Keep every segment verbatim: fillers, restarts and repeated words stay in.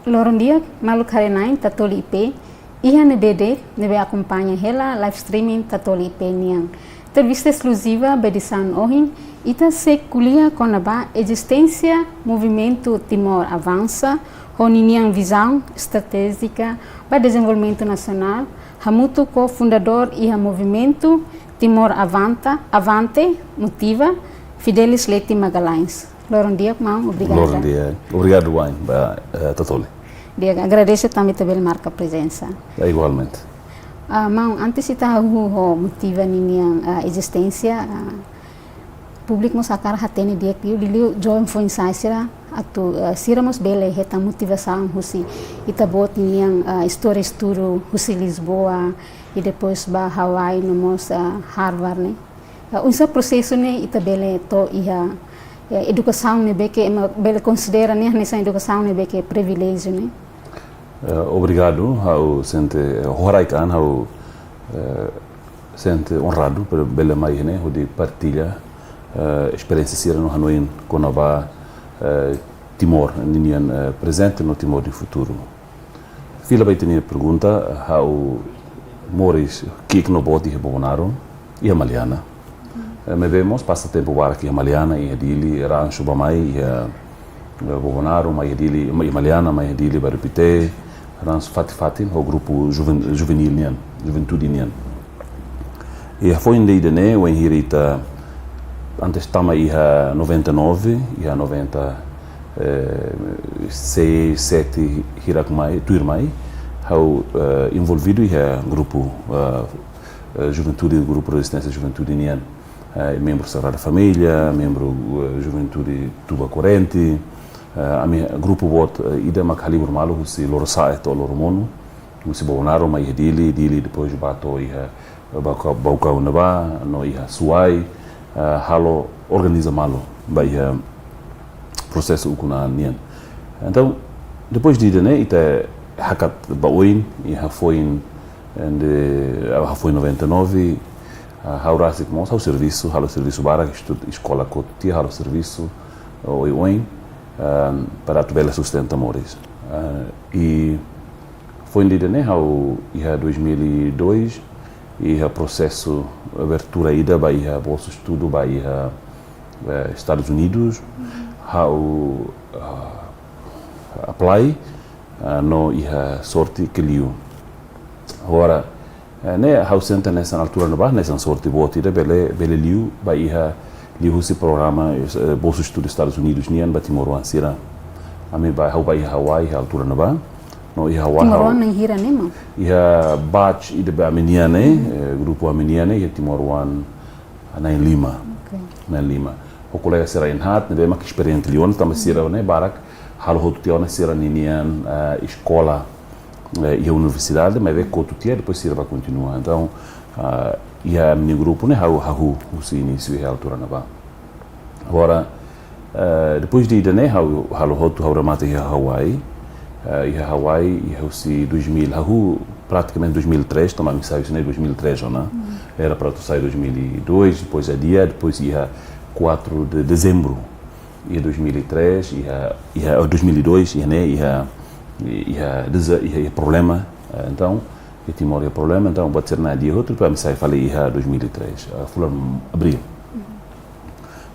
Loron di'ak, maluk haree-na'in Tatoli I P, iha ne'ebé de'it ne'ebé akompaña hela live streaming Tatoli I P nian. Entrevista eskluziva ba edisaun ohin, ita sei ko'alia kona-ba ezisténsia Movimentu Timor Avansa, ho ninian vizaun estratéjika ba dezenvolvimentu nasionál, hamutuk ho fundadór iha Movimentu Timor Avanta, Avante, Motiva, Fidelis Leite Magalhães. Loron di'ak, maun, obrigada. Loron di'ak. Obrigadu wa'in ba, eh, Tatoli. Di'ak, agradese tanba ita bele marka prezensa. Ya, igualmente. Ah, maun, antes ita hahú ho Motiva ninian, ah, ezisténsia, ah, públiku mós hakarak hatene di'ak liu, liuliu joven foin-sa'e sira atu, ah, sira mós bele hetan motivasaun husi ita-boot ninian, ah, istória estudu husi Lisboa, i depois ba Hawaii no mós, ah, Harvard ne'e. Ah, oinsá prosesu ne'e ita bele to'o iha, eh, edukasaun ne'ebé ke ema bele konsidera ne'e hanesan edukasaun ne'ebé ke priviléjiu ne'e? Eh, obrigadu, ha'u sente, eh, ho haraik an, ha'u, eh, sente onradu para bele mai ne'e, hodi partilla, eh, esperiénsia sira no hanoin kona-ba, eh, Timor ninian, eh, prezente no Timor nia futuru. Fila ba ita-nia pergunta, ha'u moris ki'ik no boot iha Bobonaro, iha Maliana. Eh, maibé mós pasa tempu barak iha Maliana, iha Dili, ransu ba mai, iha, eh, Bobonaro, mai iha Dili, mai iha Maliana, mai iha Dili, Bairru Pité, ransu fatin-fatin, ho grupu juven-, juvenil nian, juventude nian. Iha foin ida-ne'e, wainhira ita antes tama iha noventa e nove, iha noventa, eh, seis, sete, hirak mai, tuirmai, ha'u, eh, envolvidu iha grupu, eh, eh, juventude, grupu rezisténsia juventude nian, eh, membru Sagrada Família, membru, eh, juventude Tuba Korrente, eh, ami grupu boot, eh, ida mak halibur malu husi Lorosa'e to'o Loromonu, husi Bobonaro mai iha Dili, Dili depois ba to'o iha Baucau, Baucau ne'ebá, no iha Suai, eh, halo organiza malu ba iha prosesu ukun-an nian. Entaun, depois de ida-ne'e, ita hakat ba oin, iha foin, ende, ah, foin noventa e nove, ah, ha'u rasik mós, ha'u servisu, halo servisu barak, estu-, eskola kotu tiha, halo servisu, oioin, ah, para atu bele sustenta moris. Ah, i foin ida-ne'e ha'u iha dois mil e dois, iha prosesu abertura ida ba iha bolsa estudu ba iha, eh, Estadus Unidus, ha'u, ah, apply, ah, no iha sorte ke liu. Agora, eh, ne'e ha'u sente hanesan altura ne'ebá, hanesan sorte boot ida bele, bele liu ba iha liuhusi programa, eh, bolsa estudu Estadus Unidus nian ba timoroan sira. Ami ba, ha'u ba iha Hawaii iha altura ne'ebá. No iha Hawaii ha'u Timoroan na'in hira ne'e, maun? Iha batch ida ba ami-nian ne'e, eh, grupu ami-nian ne'e, iha timoroan na'in lima. Ok. Na'in lima. Ho kolega sira na'in haat, ne'ebé mak esperiente liu ona, tanba sira ne'e barak halo hotu tiha ona sira ninian, eh, eskola, eh, iha universidade, maibé kotu tiha, depois sira ba kontinua. Entaun, ah, iha ami-nia grupu ne'e ha'u hahú husi inísiu iha altura ne'ebá. Agora, eh, depois de ida-ne'e, ha'u halo hotu, ha'u remata iha Hawaii, eh, iha Hawaii, iha husi dois mil, hahú praticamente dois mil e três, tanba ami sai husi ne'e dois mil e três ona. Era para atu sai dois mil e dois, depois adia, depois iha quatro de dezembro, iha dois mil e três, iha, iha, oh, dois mil e dois, iha ne'e, iha, iha, deza-, iha, iha problema, eh, entaun, iha Timor iha problema, entaun, buat sira-ne'e adia hotu, para ami sai fali iha dois mil e três, eh, fulan abríl.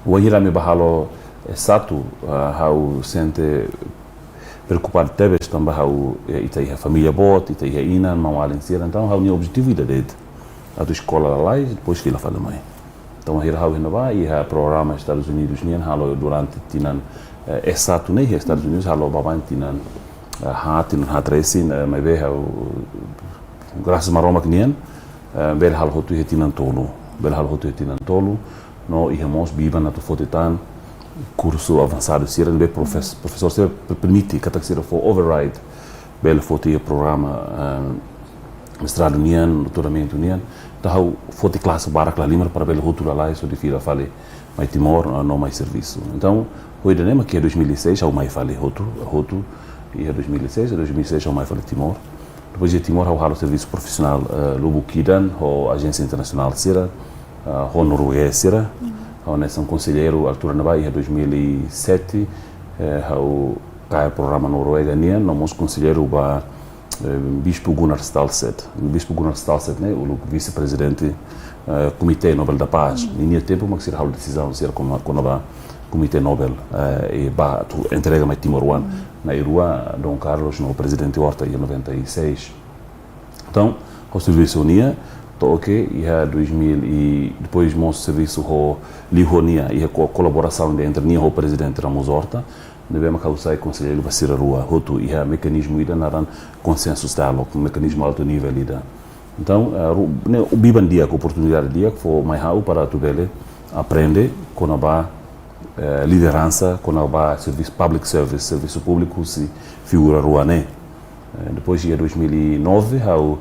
Wainhira ami ba halo S satu, ah, ha'u sente preokupadu tebes tanba ha'u, eh, ita iha família boot, ita iha inan, maun-alin sira, entaun ha'u-nia objetivu ida de'it. Atu eskola lalais, depois fila fali mai. Entaun, wainhira ha'u iha ne'ebá, iha programa Estadus Unidus nian, halo durante tinan, eh, S satu ne'e, iha Estadus Unidus, halo baibain tinan, eh, haat, tinan haat resin, eh, maibé ha'u, grasas Maromak nian, eh, bele halo hotu iha tinan tolu. Bele halo hotu iha tinan tolu. No iha mós biban atu foti tan kursu avansadu sira, ne'ebé profes-, profesór sira per-, permite, katak sira fó override, bele foti iha programa, eh, mestradu nian, doutoramentu nian. Entaun ha'u foti klase barak la halimar para bele hotu lalais hodi fila fali mai Timor, eh, no mai servisu. Entaun, ho ida-ne'e mak iha dois mil e seis, ha'u mai fali hotu, hotu, iha dois mil e seis, dois mil e seis ha'u mai fali Timor. Depois iha Timor, ha'u halo servisu profisionál, eh, lubuk ida-ne'e, ho ajénsia internasionál sira, eh, ho noruegés sira. Ha'u hanesan konselleiru altura ne'ebá iha dois mil e sete, eh, ha'u kaer programa Noruega nian, no mós konselleiru ba, eh, Bispu Gunnar Stålsett. Bispu Gunnar Stålsett ne'e uluk vise-prezidente, eh, Komité Nobel da Paz. Ninia tempu mak sira halo desizaun sira kona-, kona-ba Komité Nobel, eh, i ba atu entrega mai timoroan. Na'in-rua Dom Carlos no Prezidente Horta iha noventa e seis. Entaun, ha'u servisu ho nia, to'o ke iha dois mil e, depois mós servisu ho, liu ho nia, iha ko-, kolaborasaun entre nia ho Prezidente Ramos Horta, ne'ebé mak ha'u sai konselleiru ba sira rua hotu iha mekanizmu ida naran Consensus Dialogue, mekanizmu altu nivel ida. Entaun, eh, ru-, ne'e biban di'ak, oportunidade di'ak fó mai ha'u para atu bele aprende kona-ba, eh, lideransa, kona-ba servisu, public service, servisu públiku husi figura rua ne'e. Eh, depois iha dois mil e nove, ha'u,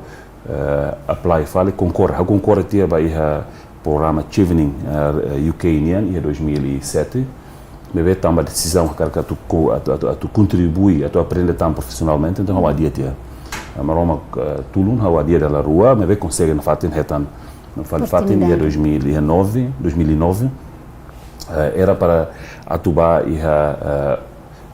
eh, apply fali, konkorre, ha'u konkorre tiha ba iha programa Chevening, eh, U K nian, iha dois mil e sete. Maibé tanba desizaun hakarak atu ko-, atu, atu, atu kontribui, atu aprende tan profisionalmente, entaun ha'u adia tiha. Eh, Maromak, eh, tulun, ha'u adia dala rua, maibé konsege nafatin hetan, nafatin iha dois mil e nove, dois mil e nove. Eh, era para atu ba iha, eh,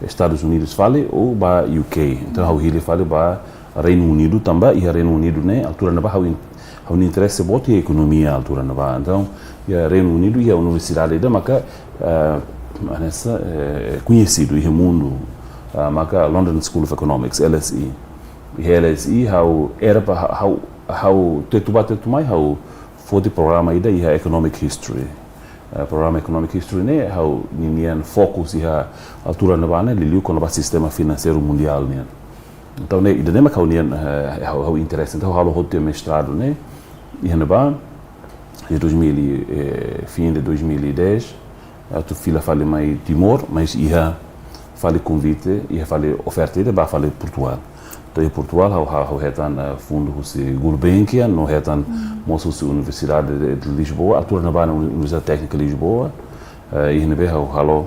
Estadus Unidus fali ou ba U K. Entaun, ha'u hili fali ba Reinu Unidu tanba, iha Reinu Unidu ne'e, altura ne'ebá ha'u in-, ha'u-nia interese boot iha ekonomia altura ne'ebá. Entaun, iha Reinu Unidu, iha universidade ida maka, eh, hanesan, eh, koñesidu iha mundu, ah, maka London School of Economics, L S E. Iha L S E, ha'u era para ha'u, ha'u tetu ba tetu mai, ha'u foti programa ida iha Economic History. Eh, programa Economic History ne'e, ha'u-nian fokus iha altura ne'ebá ne'e, liuliu kona-ba sistema finanseiru mundiál nian. Entaun, ne'e, ida-ne'e mak ha'u-nian, eh, ha'u, ha'u interese. Entaun, ha'u halo hotu mestradu ne'e, iha ne'ebá, iha dois mil, eh, fim de dois mil e dez, atu fila fali mai Timor, mas iha fali konvite, iha fali oferta ida ba fali Portugal. Entaun, iha Portugal, ha'u, ha'u, ha'u hetan, eh, fundu husi Gulbenkian, no hetan mós husi Universidade de, de Lisboa, altura ne'ebá ne'e Uni-, Universidade Técnica Lisboa, eh, iha ne'ebé ha'u halo,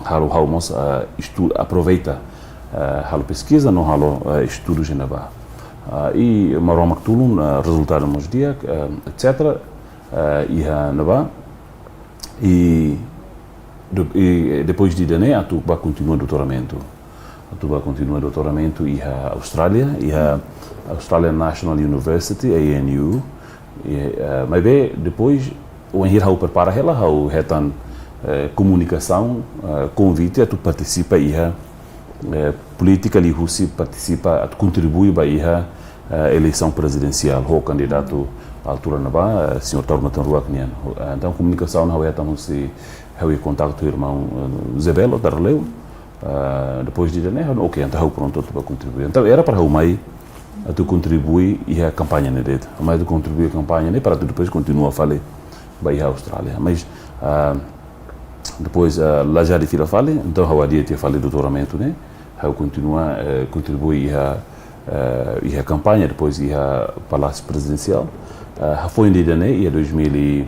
halo, ha'u mós, eh, estu-, aproveita, eh, halo peskiza, no halo, eh, estudu iha ne'ebá. Ah, i Maromak tulun, eh, rezultadu mós di'ak, eh, et cetera, eh, iha ne'ebá. I do-, i depois de ida-ne'e, atu ba kontinua doutoramentu. Atu ba kontinua doutoramentu iha Austrália, iha Australian National University, A N U. I, eh, maibé depois, wainhira ha'u prepara hela, ha'u hetan, eh, komunikasaun, eh, konvite atu partisipa iha, eh, polítika liuhusi partisipa atu kontribui ba iha, eh, eleisaun prezidensiál ho kandidatu altura ne'ebá, eh, señór Taur Matan Ruak nian. Eh, entaun, komunikasaun ha'u hetan husi, ha'u iha kontaktu ho irmaun, eh, Zebelo Darleu. Eh, depois de ida-ne'e, ha'u, ok, entaun ha'u prontu atu ba kontribui. Entaun, era para ha'u mai atu kontribui iha kampaña ne'e de'it. Mai atu kontribui kampaña ne'e para atu depois kontinua fali ba iha Austrália. Mas, ah, depois, ah, la jadi fila fali, entaun ha'u adia tiha fali doutoramentu ne'e, ha'u kontinua, eh, kontribui iha, eh, iha kampaña, depois iha Palásiu Prezidensiál. Eh, hafoin ida-ne'e, iha dois mil e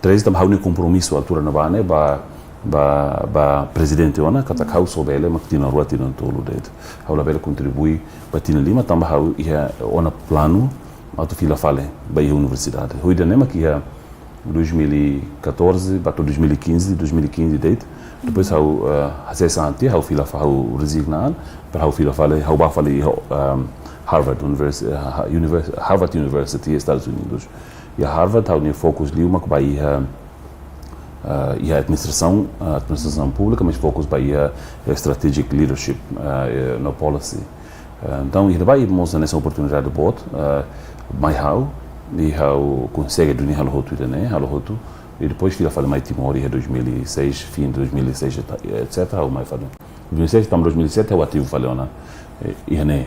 treze, tanba ha'u-nia kompromisu altura ne'ebá ne'e, ba, ba, ba prezidente ona, katak ha'u só bele mak tinan rua, tinan tolu de'it. Ha'u labele kontribui ba tinan lima, tanba ha'u iha ona planu atu fila fali ba iha universidade. Ho ida-ne'e mak iha dois mil e catorze, ba to'o dois mil e quinze, dois mil e quinze de'it. Depois ha'u, eh, hasees an tiha, ha'u fila fa-, ha'u rezigna an, para ha'u fila fali, ha'u ba fali iha, ehm, Harvard Univers-, eh, ha-, Univers-, Harvard University, Estadus Unidus. Iha Harvard, ha'u-nia fokus liu mak ba iha, eh, iha administrasaun, eh, administrasaun públika, mas fokus ba iha, eh, strategic leadership, eh, eh, no policy. Eh, entaun, iha ne'ebá mós hanesan oportunidade boot, eh, mai ha'u, i ha'u konsege duni halo hotu ida-ne'e, halo hotu, i depois fila fali mai Timor, iha dois mil e seis, fim de dois mil e seis, et cetera, ha'u mai fali. Dois mil e seis, tanba dois mil e sete, ha'u ativu fali ona, eh, iha ne'e,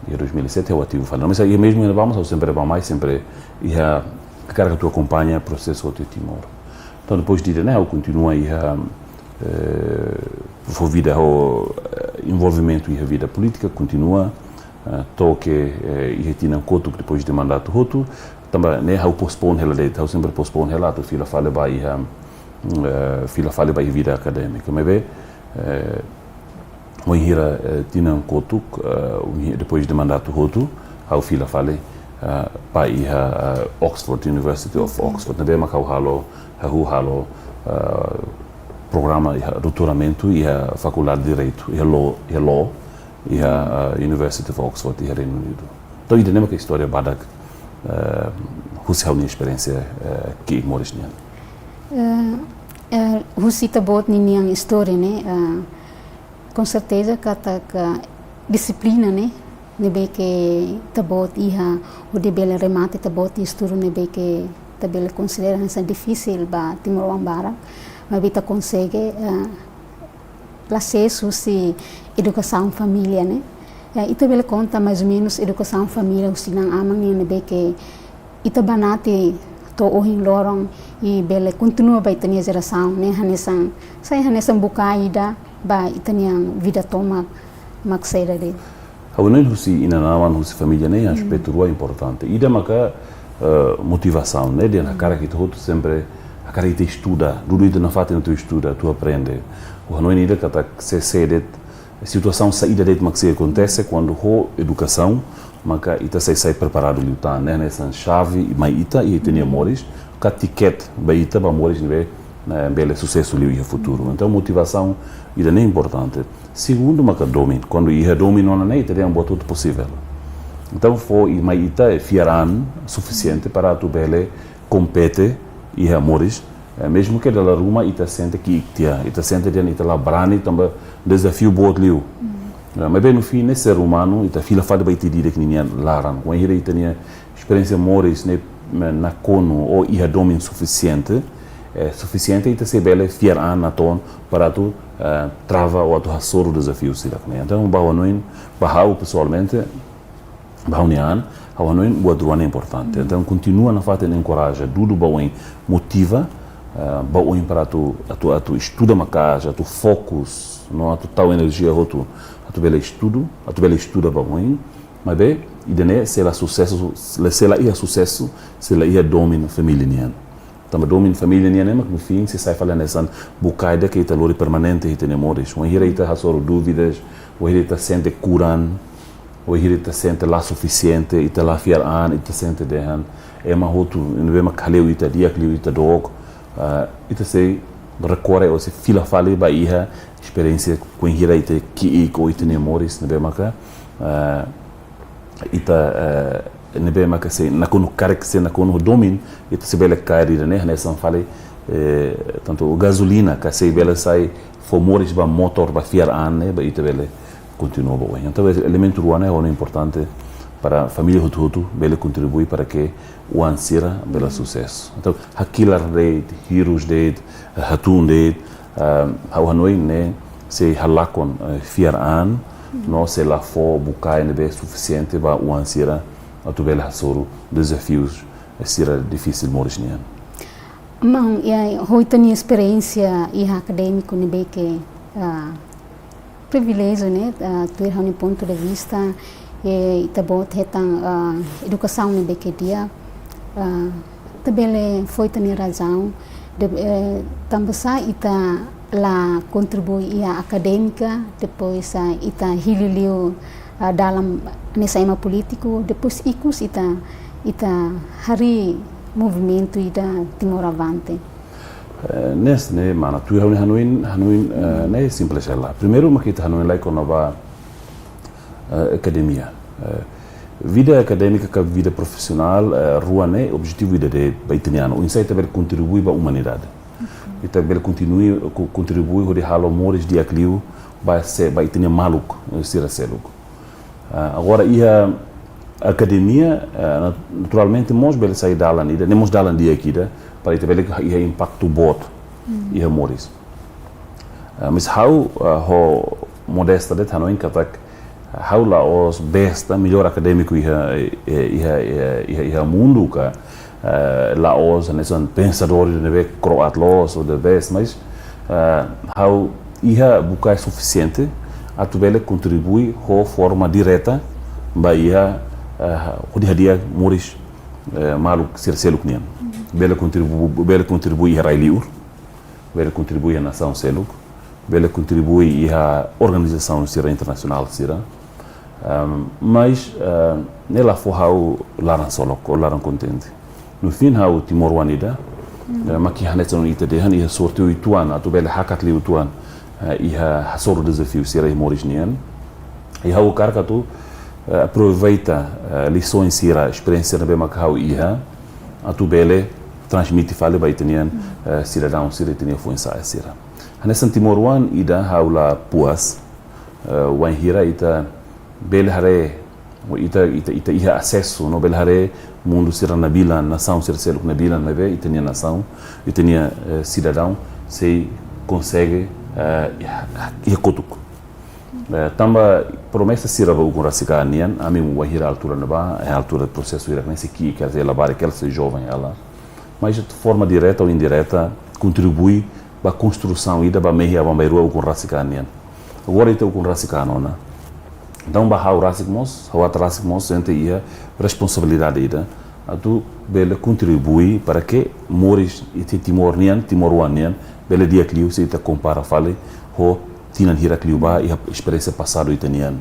iha dois mil e sete, ha'u ativu fali ona. Mas iha mezmu iha ne'ebá, mas ha'u sempre ba mai, sempre iha hakarak atu akompaña prosesu hotu iha Timor. Entaun, depois de ida-ne'e, ha'u kontinua iha, eh, fó vida ho, eh, envolvimentu iha vida polítika, kontinua, eh, to'o ke, eh, iha tinan kotuk depois de mandatu hotu, tanba ne'e ha'u postpone hela de'it, ha'u sempre postpone hela atu fila fali ba iha, eh, fila fali ba iha vida akadémika. Maibé, eh, wainhira, eh, tinan kotuk, eh, wainhi-, depois de mandatu hotu, ha'u fila fali, eh, ba iha, eh, Oxford, University of Oxford. Ne'ebé mak ha'u halo, ha'u halo, eh, programa iha doutoramentu iha Fakuldade Direitu, iha Law, iha Law, iha, eh, University of Oxford, iha Reinu Unidu. Entaun, ida-ne'e maka istória badak, eh, husi ha'u-nia esperiénsia, eh, ki'ik moris nian. Eh, eh, husi ita-boot ninian istória ne'e, eh, konserteza katak dixiplina ne'e, ne'ebé ke ita-boot iha, hodi bele remata ita-boot estudu ne'ebé ke ita bele konsidera hanesan difisil ba timoroan barak, maibé ita konsege, eh, la sees husi edukasaun família ne'e. Eh, ita bele konta mais ou menus edukasaun família husi inan-aman nian ne'ebé ke ita banati to'o ohin loron i bele kontinua ba ita-nia jerasaun ne'e hanesan, sai hanesan bukae ida ba ita-nia vida tomak mak saida de'it. Ha'u hanoin husi inan-aman, husi família ne'e, aspetu rua importante. Ida maka, eh, motivasaun, ne'e, dehan hakarak ita hotu sempre, hakarak ita estuda, dudu ita nafatin atu estuda, atu aprende. Ha'u hanoin ida katak se, se de'it, situasaun saida de'it mak sei akontese kuandu ho edukasaun, maka ita sei sai preparadu liután, ne'e, hanesan xave mai ita, iha ita-nia moris, ka tiket ba ita ba moris ne'ebé, eh, bele susesu liu iha futuru. Entaun, motivasaun ida-ne'e importante. Segundu maka domin. Kuandu iha domin ona ne'e, ita dehan buat hotu posivel. Entaun, fó mai ita fiar-an sufisiente para atu bele kompete iha moris. Eh, mezmu ke dala ruma ita sente ki'ik tiha, ita sente dehan ita la brani tanba dezafiu boot liu. Eh, maibé no fim ne'e ser umanu, ita fila fali ba ita ida-idak ninia laran. Wainhira ita-nia esperiénsia moris ne'e nakonu ou iha domin sufisiente, eh, sufisiente ita sei bele fiar-an natoon para atu, eh, trava ou atu hasoru dezafiu sira-ne'e. Entaun, ba ha'u hanoin, ba ha'u pesoalmente, ba ha'u-nia an, ha'u hanoin buat rua ne'e importante. Entaun, kontinua nafatin enkoraja, dudu ba oin, motiva, eh, ba oin para atu, atu, atu estuda maka'as, atu fokus, no atu tau enerjia hotu, atu bele estudu, atu bele estuda ba oin. Maibé, ida-ne'e sei la susesu, se la iha susesu, se la iha domin família nian. Tanba domin família nian ne'e mak no fim sei sai fali hanesan bukae ida ke ita lori permanente iha ita-nia moris. Wainhira ita hasoru dúvidas, wainhira ita sente kuran, wainhira ita sente la sufisiente, ita la fiar-an, ita sente dehan ema hotu ne'ebé mak hale'u ita di'ak liu ita dook, ah, ita sei rekorre ou sei fila fali ba iha esperiénsia wainhira ita ki'ik ou ita-nia moris ne'ebé maka, ah, ita, eh, ne'ebé maka sei nakonu karik, sei nakonu domin, ita sei bele kaer ida-ne'e, hanesan fali, eh, tantu gazolina, ka sei bele sai fó moris ba motór, ba fiar-an ne'e, ba ita bele kontinua ba oin. Entaun, elementu rua ne'e, ha'u hanoin importante para família hotu-hotu bele kontribui para ke oan sira bele susesu. Entaun, hakilar de'it, hirus de'it, hatún de'it, ah, ha'u hanoin ne'e sei halakon, eh, fiar-an, no sei la fó bukae ne'ebé sufisiente ba oan sira atu bele hasoru dezafius, eh, sira difisil moris nian. Maun, iha, ho ita-nia esperiénsia iha akadémiku ne'ebé ke, ah, priviléjiu, ne'e, ah, tuir ha'u-nia pontu de vista, eh, ita-boot hetan, ah, edukasaun ne'ebé ke di'ak, ah, ita bele fó ita-nia razaun, de, eh, tanba sá ita la kontribui iha akadémika, depois, ah, ita hili liu, ah, dalan hanesan ema polítiku, depois ikus ita, ita harii movimentu ida Timor Avante. Eh, ne'e, ne'e, mana, tuir ha'u-nia hanoin, hanoin, eh, ne'e simples hela. Primeiru, mak ita hanoin lai kona-ba, eh, akademia. Eh, vida akadémika ka vida profisionál, eh, rua ne'e, objetivu ida de'it ba ita-nia an. Oinsá ita bele kontribui ba umanidade. Ita bele kontinui, ko-, kontribui hodi halo moris di'ak liu ba se, ba ita-nia maluk, eh, sira seluk. Ah, agora, iha akademia, ah, nat-, naturalmente, mós bele sai dalan ida, ne'e mós dalan di'ak ida, para ita bele iha impaktu boot iha moris. Ah, mas ha'u, ah, ho modesta de'it hanoin katak, ah, ha'u la'ós besta, melhor akadémiku iha, eh, iha, iha, iha, iha mundu ka, eh, la'ós, hanesan pensadór ne'ebé kro'at loos ou the best, mas, eh, ha'u iha bukae sufisiente atu bele kontribui ho forma direta ba iha, eh, hodi hadi'a moris, eh, maluk sira seluk nian. Bele kontribu-, bele kontribui iha rai-li'ur, bele kontribui iha nasaun seluk, bele kontribui iha organizasaun sira internasionál sira. Ehm, mas, eh, ne'e la fó ha'u laran solok ou laran kontente. No fim, ha'u timoroan ida, Eh, mak hanesan ita dehan, iha sorte uitoan, atu bele hakat liu uitoan, eh, iha hasoru dezafiu sira iha moris nian. I ha'u hakarak atu, eh, aproveita, eh, lisaun sira, esperiénsia ne'ebé mak ha'u iha, atu bele transmite fali ba ita-nian, eh, sidadaun sira, ita-nian foin-sa'e sira. Hanesan timoroan ida ha'u la puas, eh, wainhira ita bele haree, ita, ita, ita iha asesu, no bele haree mundu sira nabilan, nasaun sira seluk nabilan, maibé ita-nia nasaun, ita-nia, eh, sidadaun, sei konsege, eh, iha, iha kotuk. Eh, tanba promesa sira ba ukun rasik an nian, ami wainhira altura ne'ebá, iha altura prosesu hirak-ne'e sei ki'ik hela, sei labarik hela, sei joven hela. Mas de forma direta ou indireta, kontribui ba konstrusaun ida ba mehi aban-bainrua ukun rasik an nian. Agora ita ukun rasik an ona. Entaun ba ha'u rasik mós, ha'u atu rasik mós, sente iha responsabilidade ida atu bele kontribui para que moris ita Timor nian, timoroan nian, bele di'ak liu se ita kompara fali ho tinan hirak liubá iha esperiénsia pasadu ita-nian.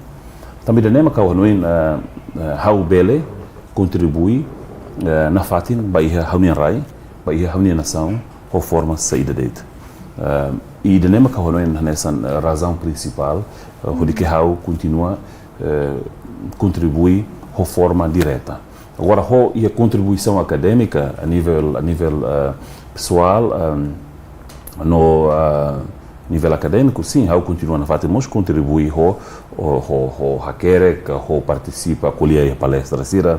Tanba ida-ne'e mak ha'u hanoin, eh, eh, ha'u bele kontribui, eh, nafatin ba iha ha'u-nia rai, ba iha ha'u-nia nasaun, ho forma saida de'it. Eh, i ida-ne'e mak ha'u hanoin hanesan, eh, razaun prinsipál, eh, hodi ke ha'u kontinua, eh, kontribui ho forma direta. Agora, ho iha kontribuisaun akadémika a nivel, a nivel, eh, pesoál, ehm, no, eh, nivel akadémiku, sin, ha'u kontinua nafatin mós kontribui ho, ho, ho, ho hakerek, ho partisipa, ko'alia iha palestra sira,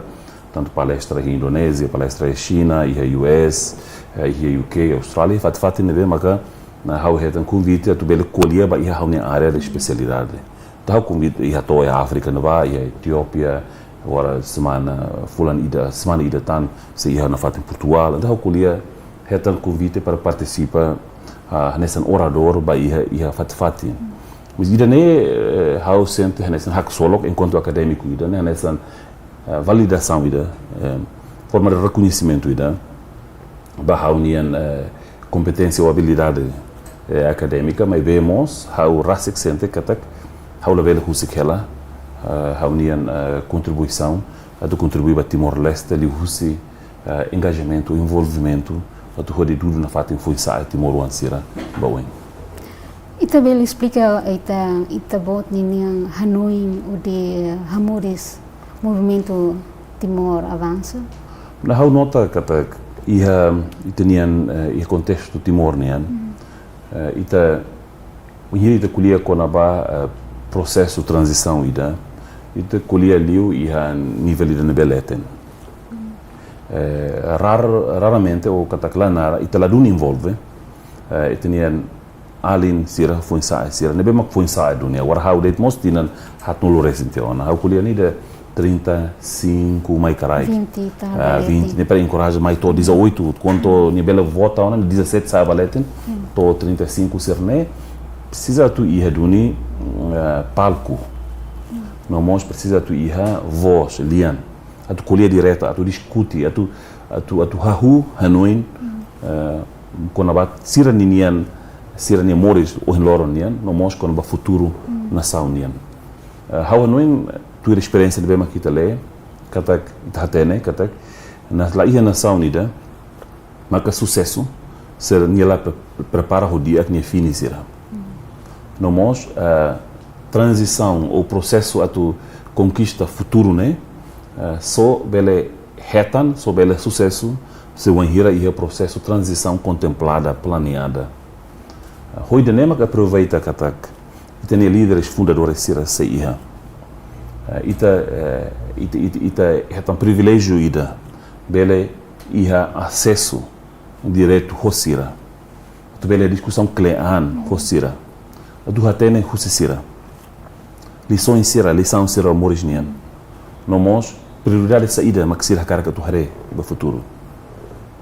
tantu palestra iha Indonézia, palestra iha Xina, iha U S, eh, iha U K, Austrália, fatin-fatin ne'ebé maka, nah, ha'u hetan konvite atu bele ko'alia ba iha ha'u-nia área de espesialidade. Entaun ha'u konvite iha to'o iha Áfrika ne'ebá, iha Etiópia, agora semana, fulan ida, semana ida tan, sei iha nafatin Portugal. Entaun ha'u ko'alia hetan konvite para partisipa, ah, hanesan oradór ba iha, iha fatin-fatin. Mas ida-ne'e, eh, ha'u sente hanesan haksolok enkuantu akadémiku ida-ne'e, hanesan, eh, validasaun ida, eh, forma de rekoñesimentu ida ba ha'u-nian, eh, kompeténsia ou abilidade, eh, akadémika, maibé mós ha'u rasik sente katak ha'u labele husik hela, eh, ha'u-nian, eh, kontribuisaun atu kontribui ba Timor-Leste liuhusi, eh, engajamentu, envolvimentu, atu hodi dudu nafatin foin-sa'e timoroan sira ba oin. Ita bele esplika ita, ita-boot nian hanoin hodi hamoris movimentu Timor Avansa? Nah, ha'u nota katak iha ita-nian, eh, iha kontestu Timor nian, eh, ita, wainhira ita ko'alia kona-ba, eh, prosesu tranzisaun ida, ita ko'alia liu iha nivel ida ne'ebé leten. Eh, rar-, raramente ou katak la naran, ita ladún envolve, eh, ita-nian alin sira, foin-sa'e sira, ne'ebé mak foin-sa'e duni. Agora ha'u de'it mós tinan haatnulu resin tiha ona. Ha'u ko'alia ne'e de trinta e cinco mai kraik. Vinte e tal, ah, vinte, ne'e para enkoraja mai to'o dezoito, kuandu nia bele vota ona, dezassete sa'e ba leten, to'o trinta e cinco sira-ne'e, presiza atu iha duni, mm, eh, palku. No mós presiza atu iha vós, lian. Atu ko'alia direta, atu diskute, atu, atu, atu hahú hanoin, eh, kona-ba sira ninian, sira-nia moris ohin loron nian, no mós kona-ba futuru nasaun nian. Eh, ha'u hanoin, tuir esperiénsia ne'ebé mak ita lee, katak ita hatene, katak nas-, la iha nasaun ida maka susesu se nia la pre-, prepara ho di'ak nia fini sira. No mós, eh, tranzisaun ou prosesu atu konkista futuru ne'e, eh, só bele hetan, só bele susesu se wainhira iha prosesu tranzisaun kontemplada, planeada. Eh, ho ida-ne'e mak aproveita katak ita-nia líderes fundadores sira sei iha. Eh, ita, eh, ita, ita, ita hetan priviléjiu ida, bele iha asesu diretu ho sira. Atu bele diskusaun kle'an ho sira. Atu hatene husi sira lisaun sira, lisaun sira moris nian. No mós, prioridade saida mak sira hakarak atu haree ba futuru.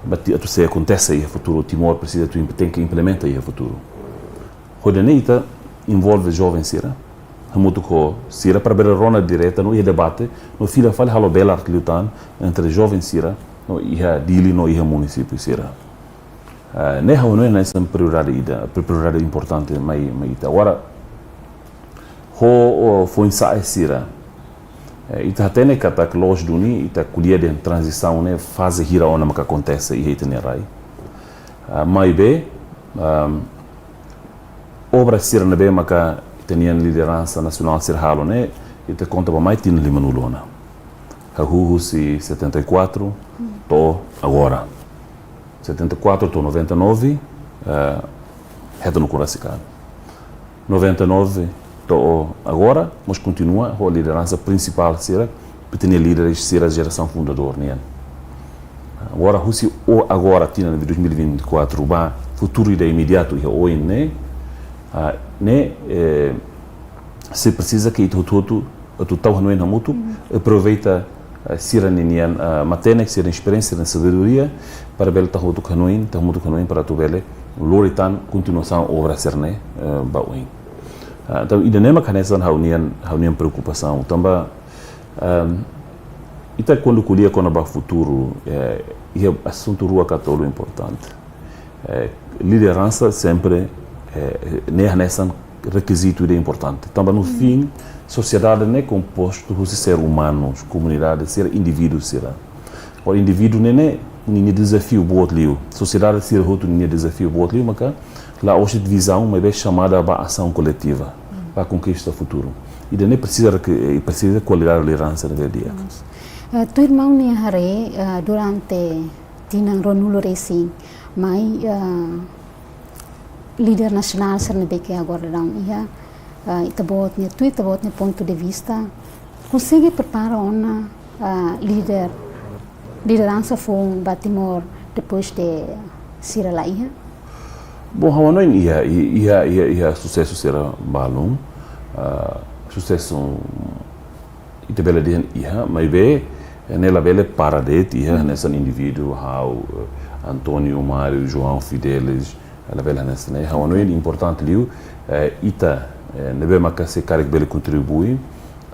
Ba ti-, atu sei akontese iha futuru, Timor presiza atu imp-, tenke implementa iha futuru. Ho ida-ne'e ita envolve joven sira, hamutuk ho sira para bele rona direta no iha debate, no fila fali halo belar liután entre joven sira, no iha Dili, no iha munisípiu sira. Eh, ne'e ha'u hanoin hanesan prioridade ida, pri-, prioridade importante mai, mai ita. Agora, ho, o, foin-sa'e sira. Eh, ita hatene katak loos duni, ita ko'alia dehan tranzisaun ne'e faze hira ona maka akontese iha ita-nia rai. Ah, maibé, ahm, obra sira ne'ebé maka ita-nia lideransa nasionál sira halo ne'e, ita konta ba mai tinan limanulu ona. Hahú husi setenta e quatro to'o agora. Setenta e quatro to'o noventa e nove, eh, hetan no kurasikan. Noventa e nove to'o agora, mós kontinua ho lideransa prinsipál sira, ita-nia líderes sira jerasaun fundadór nian. Agora, husi o agora, tinan dois mil e vinte e quatro, ba futuru ida imediatu iha oin ne'e, ah, ne'e, eh, sei presiza ke ita hotu-hotu atu tau hanoin hamutuk, aproveita, eh, sira-nian, eh, matenek, sira-nia esperiénsia, sira-nia sabedoria, para bele tau hamutuk hanoin, tau hamutuk hanoin para atu bele lori tan kontinuasaun obra sira-ne'e, eh, ba oin. Ah, entaun, ida-ne'e mak hanesan ha'u-nian, ha'u-nian preokupasaun. Tanba, ehm, ita kuandu ko'alia kona-ba futuru, eh, iha asuntu rua ka tolu importante. Eh, lideransa sempre, eh, ne'e hanesan rekizitu ida importante. Tanba no fin, sosiedade ne'e kompostu husi ser umanus, komunidade sira, indivíduu sira. Agora indivíduu ne'e, ne'e ninia dezafiu boot liu. Sosiedade sira hotu ninia dezafiu boot liu, maka la'ós de'it vizaun, maibé xamada ba asaun koletiva, ba konkista futuru. Ida-ne'e presiza reke-, eh, presiza kualidade lideransa ne'ebé di'ak. Eh, tuir maun nia haree, eh, durante tinan ruanulu resin mai, eh, líder nasionál sira ne'ebé ke agora daudaun iha, eh, ita-boot nia tuir, ita-boot nia pontu de vista, konsege prepara ona, eh, líder, lideransa foun ba Timor depois de sira la iha? Bom, ha'u hanoin iha, iha, iha, iha susesu sira balun, eh, susesu ita bele dehan iha, maibé, eh, ne'e labele para de'it iha, hanesan indivíduu, ha'u, eh, António, Mário, João, Fidelis, eh, labele hanesan ne'e. Ha'u hanoin importante liu, eh, ita, eh, ne'ebé maka sei karik bele kontribui,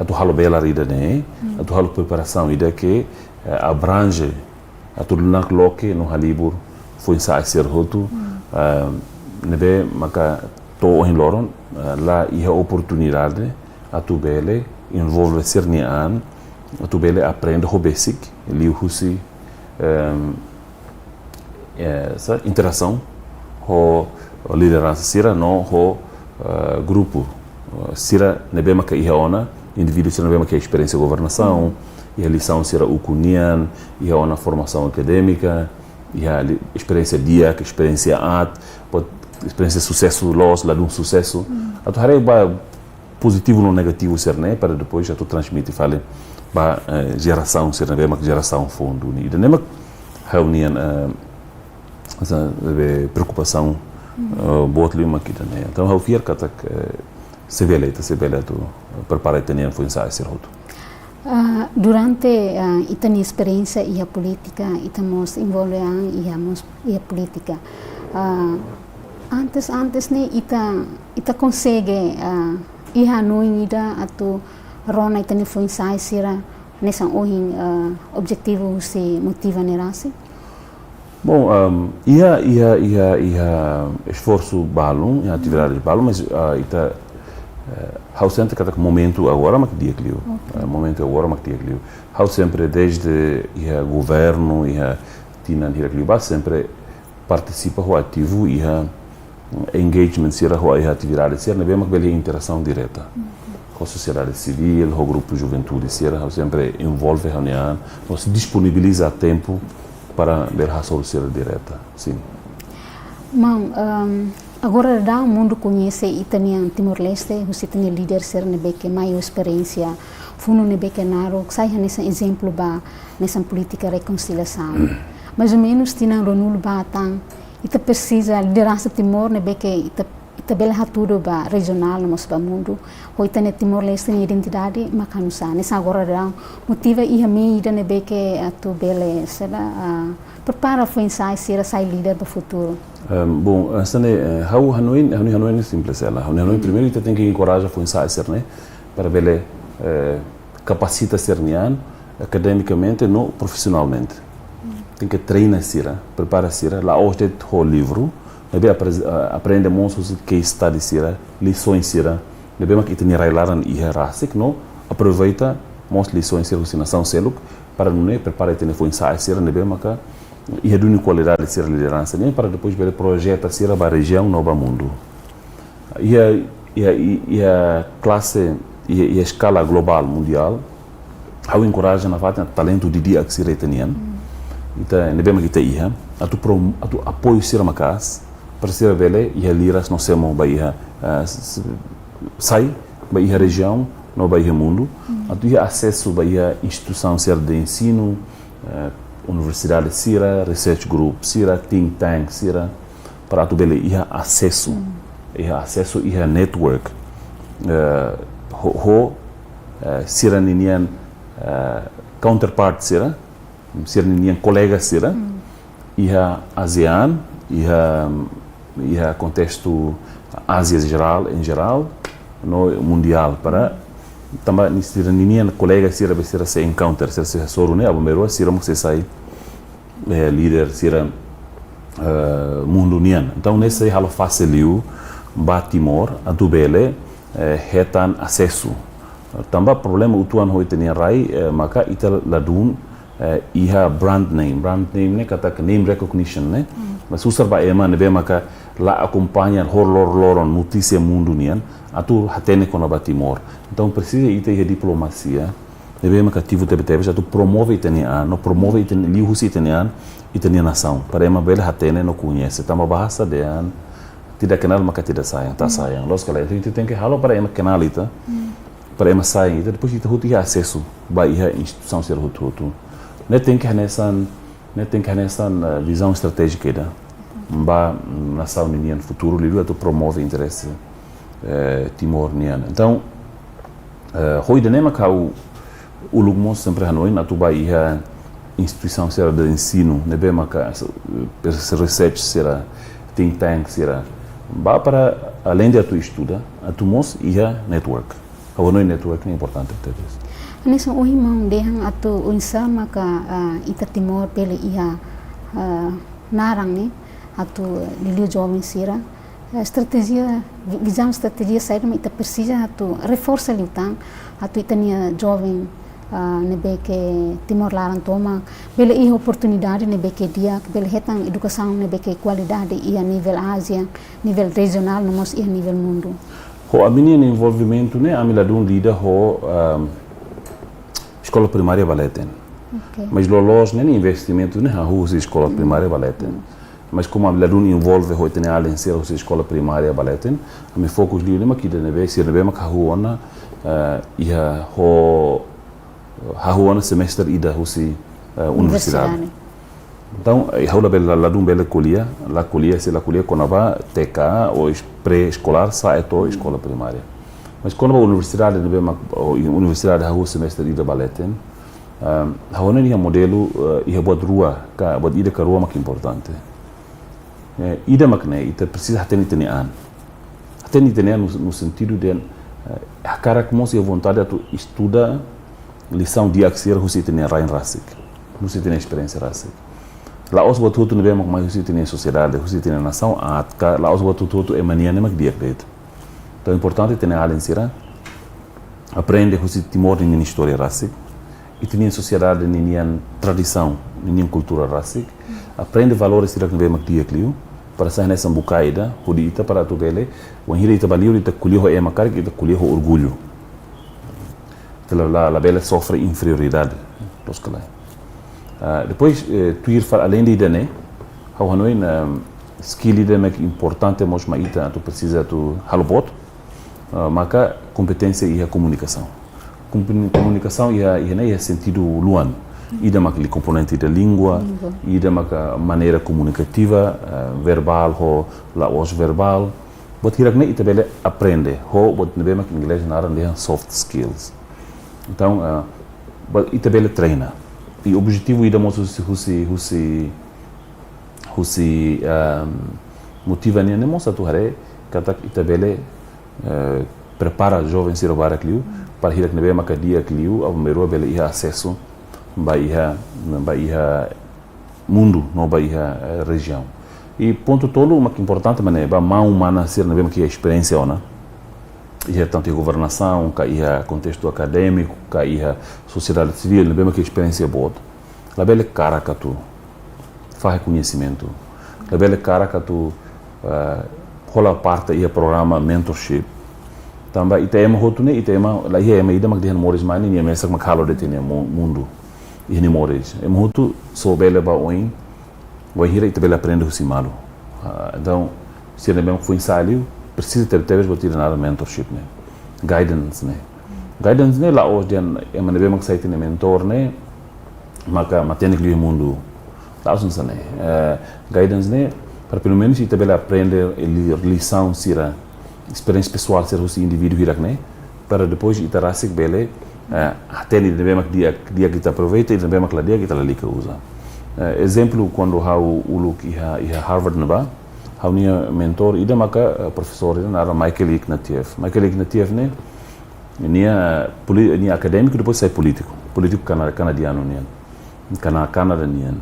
atu halo belar ida-ne'e, atu halo preparasaun ida ke, eh, abrange atu nakloke no halibur foin-sa'e sira hotu, eh, ne'ebé maka to'o ohin loron, eh, la iha oportunidade atu bele envolve sira-nia an, atu bele aprende ho besik, liuhusi, ehm, eh, sa, interasaun ho lideransa sira no ho, eh, grupu, eh, sira ne'ebé maka iha ona, indivíduu sira ne'ebé maka iha esperiénsia governasaun, iha lisaun sira ukun nian, iha ona formasaun akadémika, iha li-, esperiénsia di'ak, esperiénsia aat, pot-, esperiénsia susesu loos, ladún susesu. Atu haree ba pozitivu no negativu sira-ne'e, para depois atu transmite fali ba, eh, jerasaun sira ne'ebé mak jerasaun foun duni. Ida-ne'e mak ha'u-nian, eh, sa, be preokupasaun, eh, boot liu mak ida-ne'e. Entaun, ha'u fiar katak, eh, sei bele, ita sei bele atu prepara ita-nia foin-sa'e sira hotu. Ah, durante, ah, ita-nia esperiénsia iha polítika, ita mós envolve an iha mós iha polítika. Ah, antes, antes ne'e ita, ita konsege, ah, iha hanoin ida atu rona ita-nia foin-sa'e sira hanesan ohin, ah, objetivu husi Motiva ne'e rasik? Bom, ehm, iha, iha, iha, iha esforsu balun, iha atividade balun, mas, ah, ita, eh, ha'u sente katak momentu agora mak di'ak liu. Ok. Eh, momentu agora mak di'ak liu. Ha'u sempre desde iha governu, iha tinan hirak liubá, sempre partisipa ho ativu iha engagement sira ho iha atividade sira ne'ebé mak bele interasaun direta ho sosiedade sivíl, ho grupu juventude sira, ha'u sempre envolve ha'u-nia an, no sei disponibiliza tempu para bele hasoru sira direta. Sin. Maun, ehm, agora daudaun mundu koñese ita-nian Timor-Leste, husi ita-nia líder sira ne'ebé ke mai ho esperiénsia, funu ne'ebé ke naruk, sai hanesan ezemplu ba hanesan polítika rekonsiliasaun. Mais ou menus tinan ruanulu ba tan, ita presiza lideransa Timor ne'ebé ke ita, ita bele hatudu ba rejionál no mós ba mundu. Ho ita-nia Timor-Leste nia identidade mak hanu'usá. Hanesan agora daudaun Motiva iha media ne'ebé ke atu bele saida, ah, prepara foin-sa'e sira sai líder ba futuru. Ehm, bom, hanesan ne'e, eh, ha'u hanoin, ha'u-nia hanoin simples hela. Ha'u-nia hanoin primeiru ita tenke enkoraja foin-sa'e sira-ne'e para bele, eh, kapasita sira-nia an akademikamente no profisionalmente. Tenke treina sira, prepara sira, la'ós de'it ho livru, maibé apre-, ah, aprende mós husi case study sira, lisaun sira, ne'ebé mak ita-nia rai-laran iha rasik no aproveita mós lisaun sira husi nasaun seluk, para nune'e prepara ita-nia foin-sa'e sira ne'ebé maka iha duni kualidade sira lideransa nian para depois bele projeta sira ba rejiaun no ba mundu. Iha, iha, iha klase, iha, iha eskala globál, mundiál, ha'u enkoraja nafatin talentu didi'ak sira ita-nian. Ita, ne'ebé mak ita iha, atu prom-, atu apoiu sira maka'as, para sira bele iha liras no semo ba iha, ah, s-, s-, sai ba iha rejiaun no ba iha mundu, atu iha asesu ba iha instituisaun sira de ensinu, eh, universidade sira, research group sira, think tank sira, para atu bele iha asesu, iha asesu, iha network, eh, ho, ho, eh, sira ninian, eh, counterpart sira, sira ninian kolega sira, iha ASEAN, iha, iha kontestu Ázia jerál, em geral, no mundiál, para tanba ni sira ninian kolega sira be sira sei encounter, sira sei hasoru ne'e, aban-bainrua sira mós sei sai, eh, líder sira, eh, mundu nian. Entaun, ne'e sei halo fasil liu ba Timor, atu bele, eh, hetan asesu. Tanba problema uitoan ho ita-nia rai, eh, maka ita ladún, eh, iha brand name. Brand name ne'e katak name recognition ne'e. Mas susar ba ema ne'ebé maka la akompaña ho lor-, loron notísia mundu nian, atu hatene kona-ba Timor. Entaun presiza ita iha diplomasia ne'ebé maka ativu tebetebes atu promove ita-nia an, no promove ita-nia, liuhusi ita-nia an, ita-nia nasaun. Para ema bele hatene no koñese. Tanba bahasa dehan tidak kenal maka tidak sayang, tak sayang. Loos ka lae? Entaun ita tenke halo para ema kenal ita, para ema sayang ita, depois ita hotu iha asesu ba iha instituisaun sira hotu-hotu. Ne'e tenke hanesan, ne'e tenke hanesan, eh, vizaun estratéjika ida ba, mm, nasaun ninian futuru, liuliu atu promove interese, eh, Timor nian. Entaun, eh, ho ida-ne'e mak ha'u uluk mós sempre hanoin atu ba iha instituisaun sira de ensinu, ne'ebé maka, eh, research sira, think tank sira. Ba para, além de atu estuda, atu mós iha network. Ha'u hanoin network ne'e importante tebes. Hanesan ohin maun dehan atu oinsá maka, ah, ita Timor bele iha, ah, naran ne'e, atu liuliu joven sira. Eh, estratéjia, vi-, vizaun estratéjia saida mak ita presiza atu reforsa liután, atu ita-nia joven, ah, ne'ebé ke Timor laran tomak bele iha oportunidade ne'ebé ke di'ak, bele hetan edukasaun ne'ebé ke kualidade iha nivel Ázia, nivel rejionál, no mós iha nivel mundu. Ho ami-nia envolvimentu ne'e, ami ladún lida ho, ehm, eskola primária ba leten. Ok. Mas loloos ne'e, ne'e investimentu ne'e hahú husi eskola primária ba leten. Mas komu ami ladún envolve ho ita-nia alin sira husi eskola primária ba leten, ami fokus liu ne'e mak ida ne'ebé, sira ne'ebé mak hahú ona, eh, iha ho, hahú ona semestre ida husi, eh, universidade. Universidade. Entaun, eh, ha'u labele, la, ladún bele ko'alia, la ko'alia, sei la ko'alia kona-ba T K ou es-, pré-eskolár, sa'e to'o eskola primária. Mas kona-ba universidade ne'ebé mak, ou universidade hahú semestre ida ba leten, ehm, ha'u hanoin iha modelu, eh, iha buat rua, ka buat ida ka rua mak importante. Eh, ida mak ne'e, ita presiza hatene ita-nia an. Hatene ita-nia an no, no sentidu de, eh, hakarak mós iha vontade atu estuda lisaun di'ak sira husi ita-nia rain rasik, husi ita-nia esperiénsia rasik. La'ós buat hotu ne'ebé mak mai husi ita-nia sosiedade, husi ita-nia nasaun, aat ka, la'ós buat hotu ema nian ne'e mak di'ak de'it. Entaun importante ita-nia alin sira aprende husi Timor ninian istória rasik, ita-nia sosiedade ninian tradisaun, ninian kultura rasik, aprende valores sira ne'ebé mak di'ak liu, para sai hanesan bukae ida hodi ita para atu bele, wainhira ita bá liur, ita ko'alia ho ema karik, ita ko'alia ho orgullu. Ita la, la, labele sofre inferioridade, loos ka lae? Ah, depois, eh, tuir fali além de ida-ne'e, ha'u hanoin, ehm, skill ida mak importante mós mak ita atu presiza atu halo boot, ah, maka kompeténsia iha komunikasaun. Komuni-, komunikasaun iha, iha ne'e iha sentidu luan. Ida mak liu komponente ida língua, Língua. Ida mak, ah, maneira komunikativa, ah, verbál ho la'ós verbál. Buat hirak ne'e ita bele aprende, ho buat ne'ebé mak inglés naran dehan soft skills. Entaun, ah, ba-, ita bele treina. I objetivu ida mós husi, husi, husi, husi, ehm, motiva nian ne'e mós atu haree katak ita bele, eh, prepara joven sira barak liu, para hirak ne'ebé maka di'ak liu, aban-bainrua bele iha asesu ba iha, ba iha mundu, no ba iha, eh, rejiaun. I pontu tolu mak importante mak ne'e, ba maun-mana sira ne'ebé mak iha esperiénsia ona, iha tantu iha governasaun, ka iha kontestu akadémiku, ka iha sosiedade sivíl, ne'ebé mak iha esperiénsia boot, labele karak atu fahe koñesimentu. Labele karik atu, eh, hola parte iha programa mentorship. Tanba ita ema hotu ne'e, ita ema, la iha ema ida mak dehan moris mai ne'e, nia mesak mak halo de'it nia mu-, mundu. Iha nia moris. Ema hotu só bele bá oin, wainhira ita bele aprende husi malu. Ah, entaun, sira ne'ebé mak foin sai liu, presiza tebetebes buat ida naran mentorship ne'e. Guidance ne'e. Guidance ne'e la'ós dehan ema ne'ebé mak sai ita-nia mentor ne'e, maka matenek liu iha mundu. La'ós hanesan ne'e. Eh, guidance ne'e, para pelumenus ita bele aprende li-, lisaun sira, esperiénsia pesoál sira husi indivíduu hirak ne'e, para depois ita rasik bele, eh, hatene ida ne'ebé mak di'ak, di'ak ita aproveita, ida ne'ebé mak la di'ak ita lalika uza. Eh, ezemplu, kuandu ha'u uluk iha, iha Harvard ne'ebá, ha'u-nia mentor ida maka, eh, profesór ida naran Michael Ignatieff. Michael Ignatieff ne'e, nia poli-, nia akadémiku, depois sai polítiku. Polítiku kana-, kanadianu nian. Kana-, Kanada nian.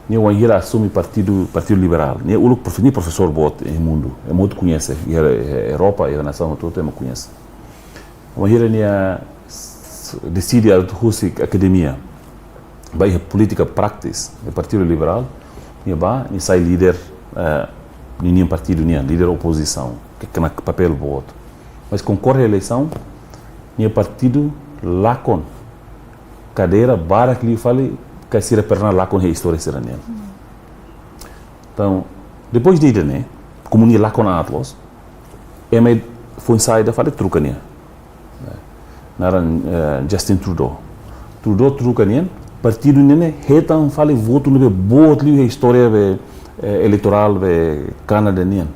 Nia wainhira asume partidu, Partidu Liberál. Nia uluk profe-, nia profesór boot iha mundu. Ema hotu koñese. Iha, iha Europa, iha nasaun hotu-hotu ema koñese. Wainhira nia s-, deside atu husik akademia, bá iha polítika praktis, iha Partidu Liberál, nia bá, nia sai líder, eh, ninian partidu nian, líder opozisaun, ke-, kena papél boot. Mas konkorre eleisaun, nia partidu lakon kadeira barak liu fali, ka sira pernah lakon iha istória sira-nian. Entaun, depois de ida-ne'e, komu nia lakon aat loos, ema foin-sa'e ida fali troka nia. Naran, eh, Justin Trudeau. Trudeau troka nian, partidu ne'e hetan fali votu ne'ebé boot liu iha istória be, eh, eleitorál be Kanada nian.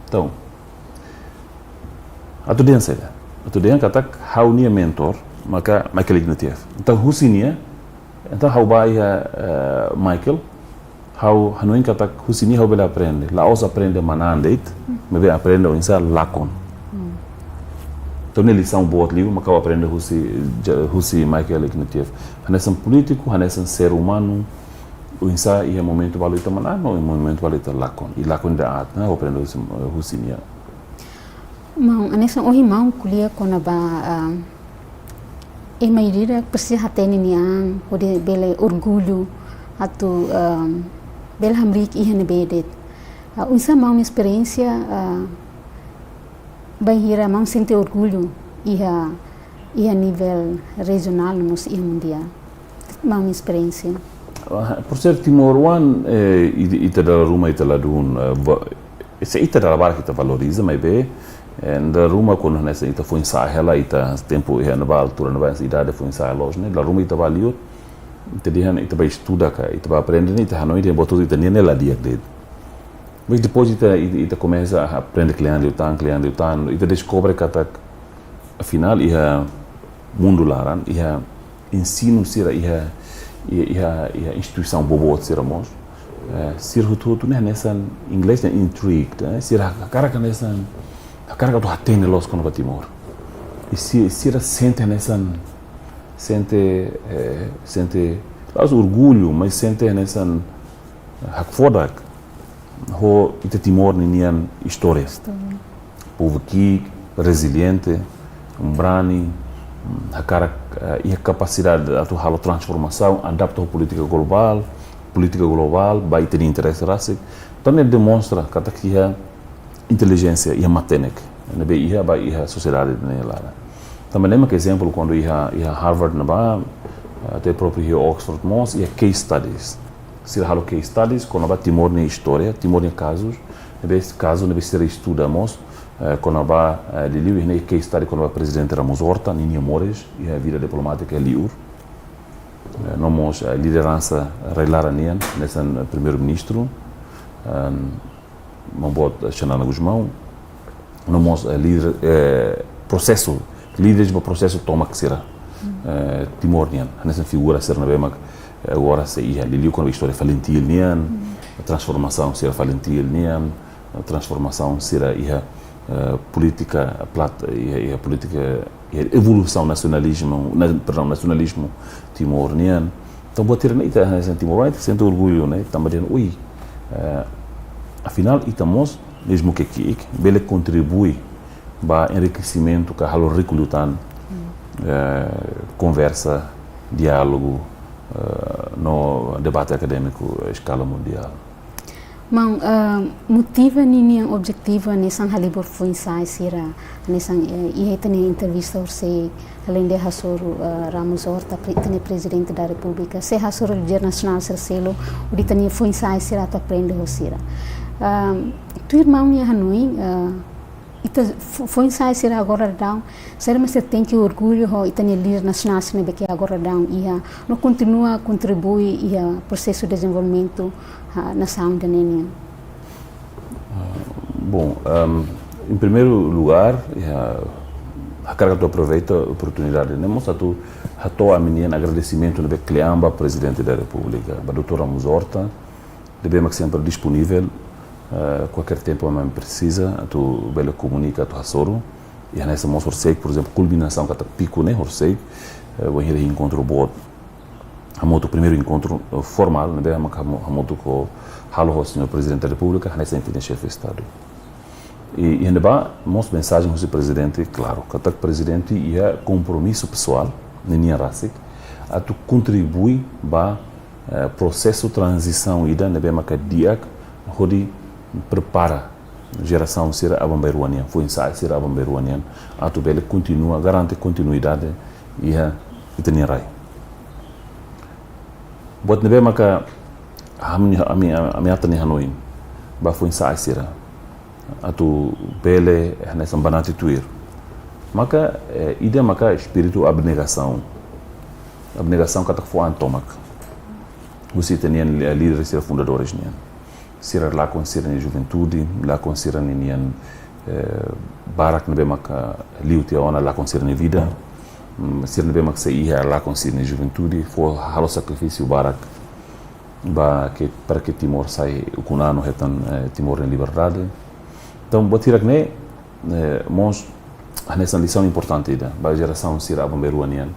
Entaun, atu dehan saida? Atu dehan katak ha'u-nia mentor, maka Michael Ignatieff. Entaun, husi nia, entaun ha'u bá iha, eh, Michael, ha'u hanoin katak husi nia ha'u bele aprende. La'ós aprende manán de'it, maibé aprende oinsá lakon. Entaun, ne'e lisaun boot liu, maka ha'u aprende husi, ja-, husi Michael Ignatieff. Hanesan polítiku, hanesan ser umanu, oinsá iha momentu balu ita manán, no iha momentu balu ita lakon. I lakon ida aat, ne'e ha'u aprende husi, husi nia. Maun, hanesan ohin maun ko'alia kona-ba, ah, ema ida-idak presiza hatene nia an, hodi bele orgullu atu, ah, bele hamriik iha ne'ebé de'it. Ah, oinsá maun esperiénsia, ah, bainhira maun sente orgullu iha, iha nivel rejionál no mós iha mundiál. Maun esperiénsia. Ah, por ser timoroan, eh, i-, ita dala ruma ita ladún, eh, va-, se ita dala barak ita valoriza, maibé, eh, dala ruma kuandu hanesan ita foin-sa'e hela, ita tempu iha ne'ebá altura ne'ebá, idade foin-sa'e loos ne'e, dala ruma ita bá liu, ita dehan, ita bá estuda ka, ita bá aprende ne'e, ita hanoin dehan buat hotu ita-nian ne'e la di'ak de'it. Mas depois ita, ita, ita komesa aprende kle'an liután, kle'an liután, ita deskobre katak, afinál, iha mundu laran, iha ensinu sira, iha, iha, iha, iha instituisaun boboot sira mós. Eh, sira hotu-hotu ne'e hanesan inglés ne'e intrigued, eh? Sira hakarak hanesan, hakarak atu hatene loos kona-ba Timor. I si-, sira sente hanesan, sente, eh, sente, la'ós orgullu, mas sente hanesan hakfodak ho ita Timor ninian istória. Istória. Povu ki'ik, reziliente, brani, hakarak, eh, iha kapasidade atu halo transformasaun, adapta ho polítika globál, polítika globál ba ita-nia interese rasik. Entaun ne'e demonstra katak iha intelijénsia, iha matenek ne'ebé iha ba iha sosiedade ida-ne'e laran. Tanba ne'e mak ezemplu kuandu iha, iha Harvard ne'ebá, eh, até própriu iha Oxford mós, iha case studies. Sira halo case studies kona-ba Timor nia istória, Timor nia kazus, ne'ebé kazu ne'ebé sira estuda mós, eh, kona-ba, eh, liuliu iha ne'e case study kona-ba Prezidente Ramos Horta, ninia moris, iha vida diplomátika iha li'ur. Eh, no mós, eh, lideransa rai-laran nian, hanesan, eh, Primeiru-Ministru, ehm, Maun Boot, eh, Xanana Gusmão, no mós, eh, líder, eh, prosesu, líderes ba prosesu tomak sira, eh, Timor nian. Hanesan figura sira ne'ebé mak, eh, agora sei iha, liuliu kona-ba istória FALINTIL nian, transformasaun sira FALINTIL nian, transformasaun sira iha, eh, polítika plat-, iha, iha polítika, iha evolusaun nasionalizmu, na-, perdão, nasionalizmu Timor nian. Entaun, buat sira-ne'e ita hanesan timoroan ita sente orgullu, ne'e? Tanba dehan, ui, eh, afinál ita mós, mezmu ke ki'ik, bele kontribui ba enrikesimentu ka halo riku liután, eh, konversa, diálogu, eh, no debate akadémiku eskala mundiál. Maun, eh, motiva ninian objetivu hanesan halibur foin-sa'e sira, hanesan, eh, iha ita-nia entrevista horisehik, alende hasoru, eh, Ramos Horta, pre-, ita-nia Prezidente da Repúblika, sei hasoru líder nasionál sira seluk, hodi ita-nia foin-sa'e sira atu aprende ho sira. Ah, tuir maun nia hanoin, ah, ita fo-, foin-sa'e sira agora daudaun, sira mós tenke orgullu ho ita-nia líder nasionál sira ne'ebé ke agora daudaun iha, no kontinua kontribui iha prosesu dezenvolvimentu, ah, nasaun ida-ne'e nian. Ah, bom, ehm, em primeiro lugar, eh, hakarak atu aproveita oportunidade ne'e mós atu hato'o ami-nian agradesimentu ne'ebé kle'an ba Prezidente da Repúblika, ba doutór Ramos Horta, ne'ebé mak sempre disponivel, eh, kualkér tempu ami presiza, atu bele komunika, atu hasoru. I hanesan mós horisehik, por ezemplu, kulminasaun katak piku ne'e horisehik, eh, wainhira enkontru boot hamutuk, primeiru enkontru, eh, formál, ne'ebé mak hamu-, hamutuk halo ho señór Prezidente da Repúblika, hanesan ita-nia Xefe Estadu. I, i iha ne'ebá mós mensajen husi Prezidente klaru, katak Prezidente iha kompromisu pesoál ninia rasik atu kontribui ba, eh, prosesu tranzisaun ida ne'ebé maka di'ak hodi prepara jerasaun sira aban-bainrua nian, foin-sa'e sira aban-bainrua nian, atu bele kontinua, garante kontinuidade iha ita-nia rai. Buat ne'ebé maka ami, ami, ami atan nia hanoin ba foin-sa'e sira atu bele hanesan banati tuir. Maka, eh, ida maka espíritu abnegasaun. Abnegasaun katak fó an tomak husi ita-nia li-, líder sira fundadores nian. Sira lakon sira-nia juventude, lakon sira-nian, eh, barak ne'ebé maka liu tiha ona lakon sira-nia vida. Mm, sira ne'ebé mak sei iha lakon sira-nia juventude, fó halo sakrifísiu barak ba ke, para ke Timor sai ukun-an no hetan, eh, Timor nia liberdade. Entaun, buat hirak-ne'e, eh, mós hanesan lisaun importante ida ba jerasaun sira aban-bainrua nian.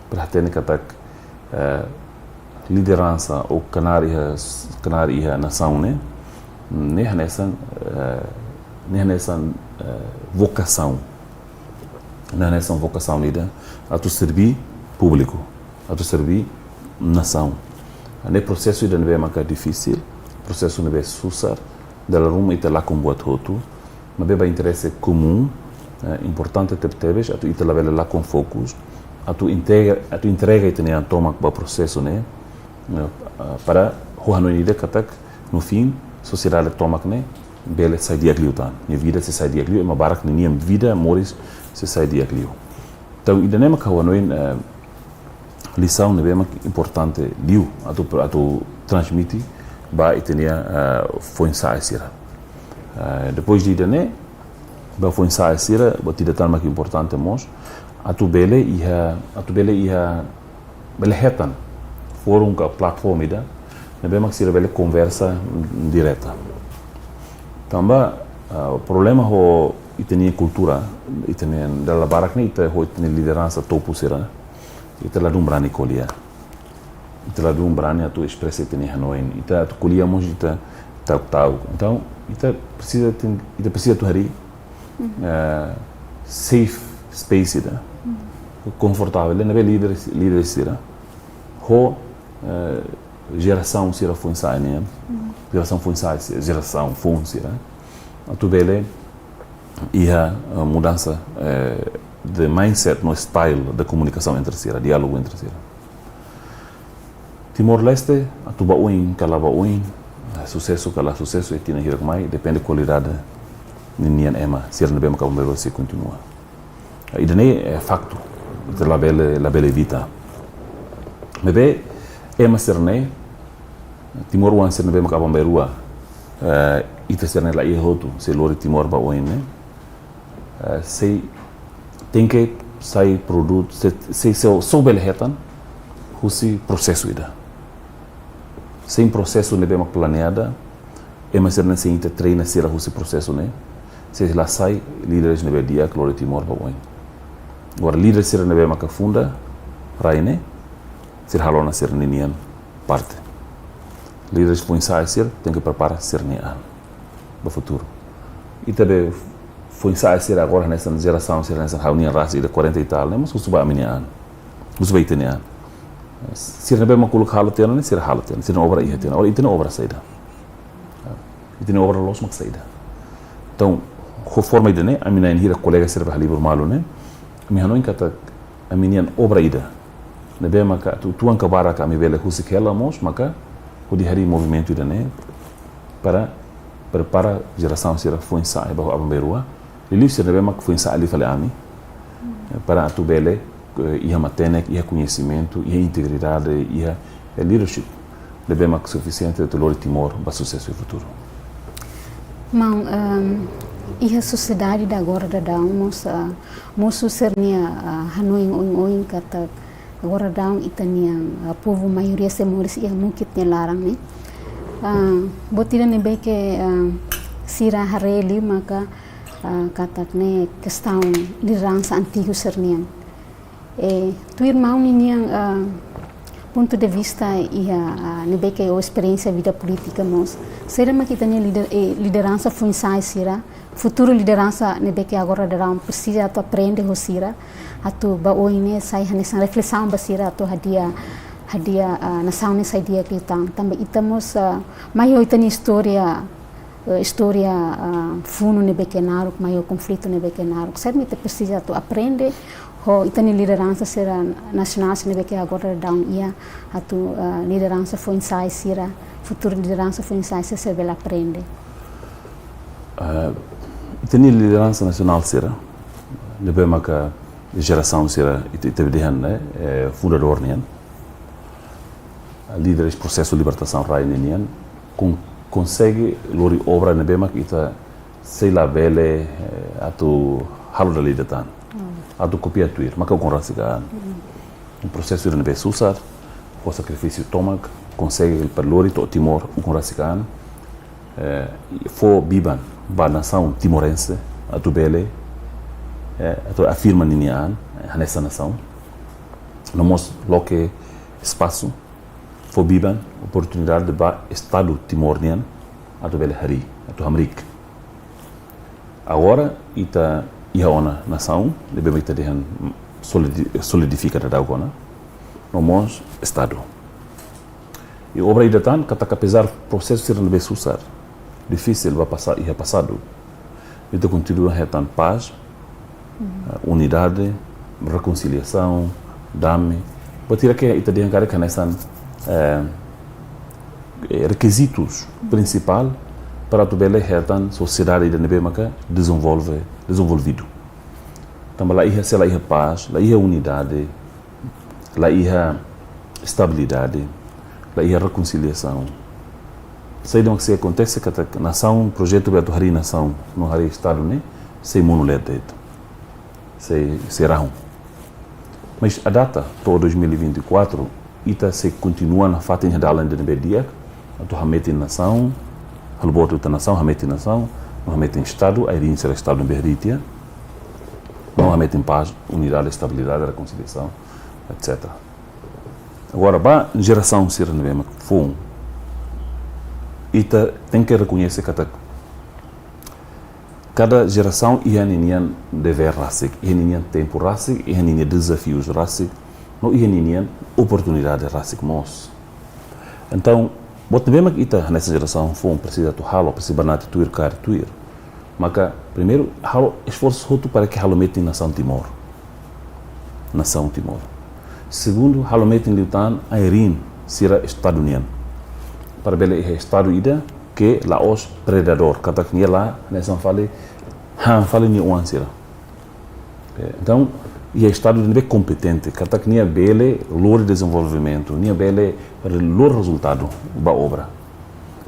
Para hatene katak, eh, lideransa ou knaar iha, knaar iha nasaun ne'e, ne'e hanesan, eh, ne'e hanesan, eh, vokasaun. Ne'e hanesan vokasaun ida atu serbí públiku, atu serbí nasaun. Ne'e prosesu ida ne'ebé maka difisil, prosesu ne'ebé susar, dala ruma ita lakon buat hotu, maibé ba interese komún, eh, importante tebetebes, atu ita labele lakon fokus, atu integra, atu entrega ita-nia an tomak ba prosesu ne'e, eh, para ho hanoin ida katak, no fim, sosiedade tomak ne'e bele sai di'ak liután. Nia vida sei sai di'ak liu, ema barak ninia vida, moris sei sai di'ak liu. Entaun, ida-ne'e mak ha'u hanoin, eh, lisaun ne'ebé mak importante liu atu, atu transmite ba ita-nia, eh, foin-sa'e sira. Eh, depois de ida-ne'e, ba foin-sa'e sira, buat ida tan mak importante mós, atu bele iha, atu bele iha, bele hetan fórum ka plataforma ida ne'ebé mak sira bele konversa direta. Tanba, ah, problema ho ita-nia kultura, ita-nia dala barak ne'e ita ho ita-nia lideransa topu sira, ita ladún brani ko'alia. Ita ladún brani atu espresa ita-nia hanoin. Ita atu ko'alia mós ita ta'uk-ta'uk. Entaun, ita presiza ten-, ita presiza atu harii, eh, safe space ida. Konfortavel, ne'ebé líder, líder sira ho, eh, jerasaun sira foin-sa'e nian. Jerasaun foin-sa'e, jerasaun foun sira atu bele iha, eh, mudansa, eh, de mindset no style de komunikasaun entre sira, diálogu entre sira. Timor-Leste, atu ba oin ka la ba oin, eh, susesu ka la susesu iha tinan hirak mai, depende kualidade ninian ema, sira ne'ebé mak aban-bainrua sei kontinua. Ida-ne'e, eh, faktu, ita labele, labele evita. Maibé, ema sira-ne'e, timoroan sira ne'ebé mak aban-bainrua, eh, ita sira-ne'e la iha hotu, sei lori Timor ba oin ne'e, eh, sei tenke sai produtu, sei, sei, sei, só bele hetan husi prosesu ida. Sein prosesu ne'ebé mak planeada, ema sira-ne'e sein ita treina sira husi prosesu ne'e, sei la sai líderes ne'ebé di'ak lori Timor ba oin. Agora, líderes sira ne'ebé maka funda rai ne'e, sira halo ona sira-ninian parte. Líderes foin-sa'e sira tenke prepara sira-nia an ba futuru. Ita be foin-sa'e sira agora hanesan jerasaun sira hanesan ha'u-nian rasik ida quarenta e tal, ne'e mós husu ba ami-nia an. Husu ba ita-nia an. Sira ne'ebé mak uluk halo tiha ona ne'e, sira halo tiha ona, sira-nia obra iha tiha ona. Agora ita-nia obra saida? Ita-nia obra loos mak saida? Entaun, ho forma ida-ne'e, ami na'in-hira kolega sira ba halibur malu ne'e, ami hanoin katak ami-nian obra ida ne'ebé maka atu tuan ka bara ka ami bele husik hela mós maka hodi harii movimentu ida-ne'e para prepara jerasaun sira foin-sa'e ba aban-bainrua, liuliu sira ne'ebé mak foin-sa'e liu fali ami, para atu bele, eh, iha matenek, iha koñesimentu, iha integridade, iha, eh, leadership ne'ebé mak sufisiente atu lori Timor ba susesu iha futuru. Maun, ehm, iha sosiedade ida agora daudaun mós, ah, mosu sira-nia, ah, hanoin oioin katak agora daudaun ita-nia, ah, povu maioria sei moris iha mukit nia laran ne'e. Ah, buat ida ne'ebé ke, ah, sira haree liu maka, ah, katak ne'e kestaun lideransa antigu sira-nian. E, tuir maun ninian, ah, pontu de vista iha, ah, ne'ebé ke ou esperiénsia vida polítika mós, saida mak ita-nia lider-, e, lideransa foin-sa'e sira, futuru lideransa ne'ebé ke agora daudaun presiza atu aprende ho sira, atu ba oin ne'e sai hanesan reflesaun ba sira atu hadi'a, hadi'a, ah, nasaun ne'e sai di'ak liután. Tanba ita mós, ah, mai ho ita-nia istória, eh, istória, ah, funu ne'ebé ke naruk, mai ho konflitu ne'ebé ke naruk. Saida mak ita presiza atu aprende ho ita-nia lideransa sira nasionál sira ne'ebé ke agora daudaun iha atu, ah, lideransa foin-sa'e sira, futuru lideransa foin-sa'e sira sei bele aprende. Ah, ita-nia lideransa nasionál sira ne'ebé maka jerasaun sira ita, ita dehan ne'e, eh, fundadór nian, líderes prosesu libertasaun rai ninian, kon-, konsege lori obra ne'ebé mak ita sei labele, eh, atu halo dala ida tan. Atu kopia tuir, maka ukun rasik an. Prosesu ida ne'ebé susar, ho sakrifísiu tomak, konsege para lori to'o Timor ukun rasik an, eh, fó biban ba nasaun timorense atu bele, eh, atu afirma ninia an, eh, hanesan nasaun. No mós loke espasu, fó biban, oportunidade ba Estadu Timor nian atu bele harii, atu hamriik. Agora ita iha ona nasaun, ne'ebé mak ita dehan solidi-, solidifika daudauk ona, no mós Estadu. I obra ida tan katak apezar prosesu sira ne'ebé susar, difisil ba pasa-, iha pasadu, ita kontinua hetan pás, eh, unidade, rekonsiliasaun, dame. Buat ida ke ita dehan karik hanesan, eh, eh, rekizitus prinsipál para atu bele hetan sosiedade ida ne'ebé maka dezenvolve, dezenvolvidu. Tanba la iha, se la iha pás, la iha unidade, la iha estabilidade, la iha rekonsiliasaun, saida mak sei akontese katak nasaun, projetu be atu harii nasaun, no harii Estadu ne'e, sei monu leet de'it. Sei, sei rahun. Mas a data, to'o dois mil e vinte e quatro, ita sei kontinua nafatin iha dalan ida ne'ebé di'ak, atu hametin nasaun, halo boot liután nasaun, hametin nasaun, no hametin Estadu, ai-riin sira Estadu ne'ebé harii tiha, no hametin pás, unidade, estabilidade, rekonsiliasaun, et cetera. Agora, ba jerasaun sira ne'ebé mak foun, ita tenke rekoñese katak kada jerasaun iha ninian devér rasik, iha ninian tempu rasik, iha ninian dezafius rasik, no iha ninian oportunidade rasik mós. Entaun, buat ne'ebé mak ita hanesan jerasaun foun presiza atu halo, presiza banati tuir, kaer tuir, maka primeiru halo esforsu hotu para ke halo metin nasaun Timor. Nasaun Timor. Segundu, halo metin liután ai-riin sira Estadu nian. Para bele iha Estadu ida ke la'ós predadór, katak nia la hanesan fali, han fali nia oan sira. Eh, entaun, iha Estadu ne'ebé kompetente, katak nia bele lori dezenvolvimentu, nia bele lori rezultadu ba obra.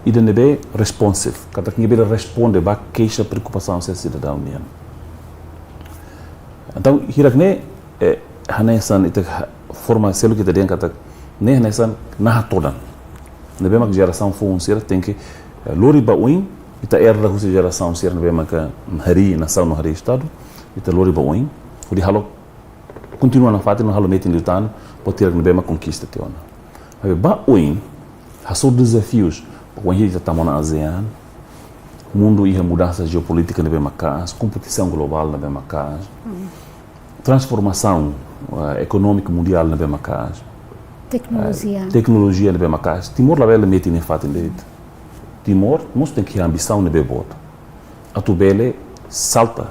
Ida ne'ebé responsive, katak nia bele responde ba keixa, preokupasaun sira sidadaun nian. Entaun, hirak ne'e, eh, hanesan ita ha-, forma seluk ita dehan katak ne'e hanesan naha todan. Ne'ebé mak jerasaun foun sira tenke, eh, lori ba oin, ita erda husi jerasaun sira ne'ebé maka harii nasaun no harii Estadu, ita lori ba oin, hodi halo, kontinua nafatin no halo metin liután, buat hirak ne'ebé mak konkista tiha ona. Maibé ba oin, hasoru dezafius, ba oin ita tama ona ASEAN, mundu iha mudansa jeopolítika ne'ebé maka'as, kompetisaun globál ne'ebé maka'as, transformasaun, eh, ekonómika mundiál ne'ebé maka'as. Teknolojia. Eh, teknolojia ne'ebé maka'as. Timor labele metin iha fatin de'it. Timor mós tenke iha ambisaun ne'ebé boot atu bele salta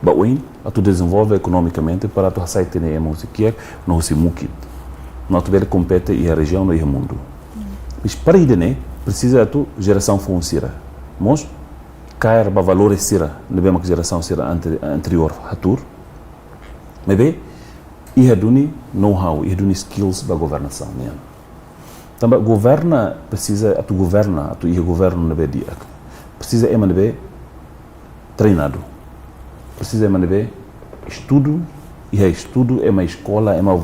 ba oin, atu dezenvolve ekonomikamente para atu hasai ita-nia ema husi kiak no husi mukit. No atu bele kompete iha rejiaun no iha mundu. Mas para ida-ne'e presiza atu jerasaun foun sira mós kaer ba valores sira ne'ebé mak jerasaun sira ante-, anteriór hatuur. Maibé iha duni know-how, iha duni skills ba governasaun nian. Tanba governa presiza atu governa, atu iha governu ne'ebé di'ak. Presiza ema ne'ebé treinadu. Presiza ema ne'ebé estudu, iha estudu, ema eskola, ema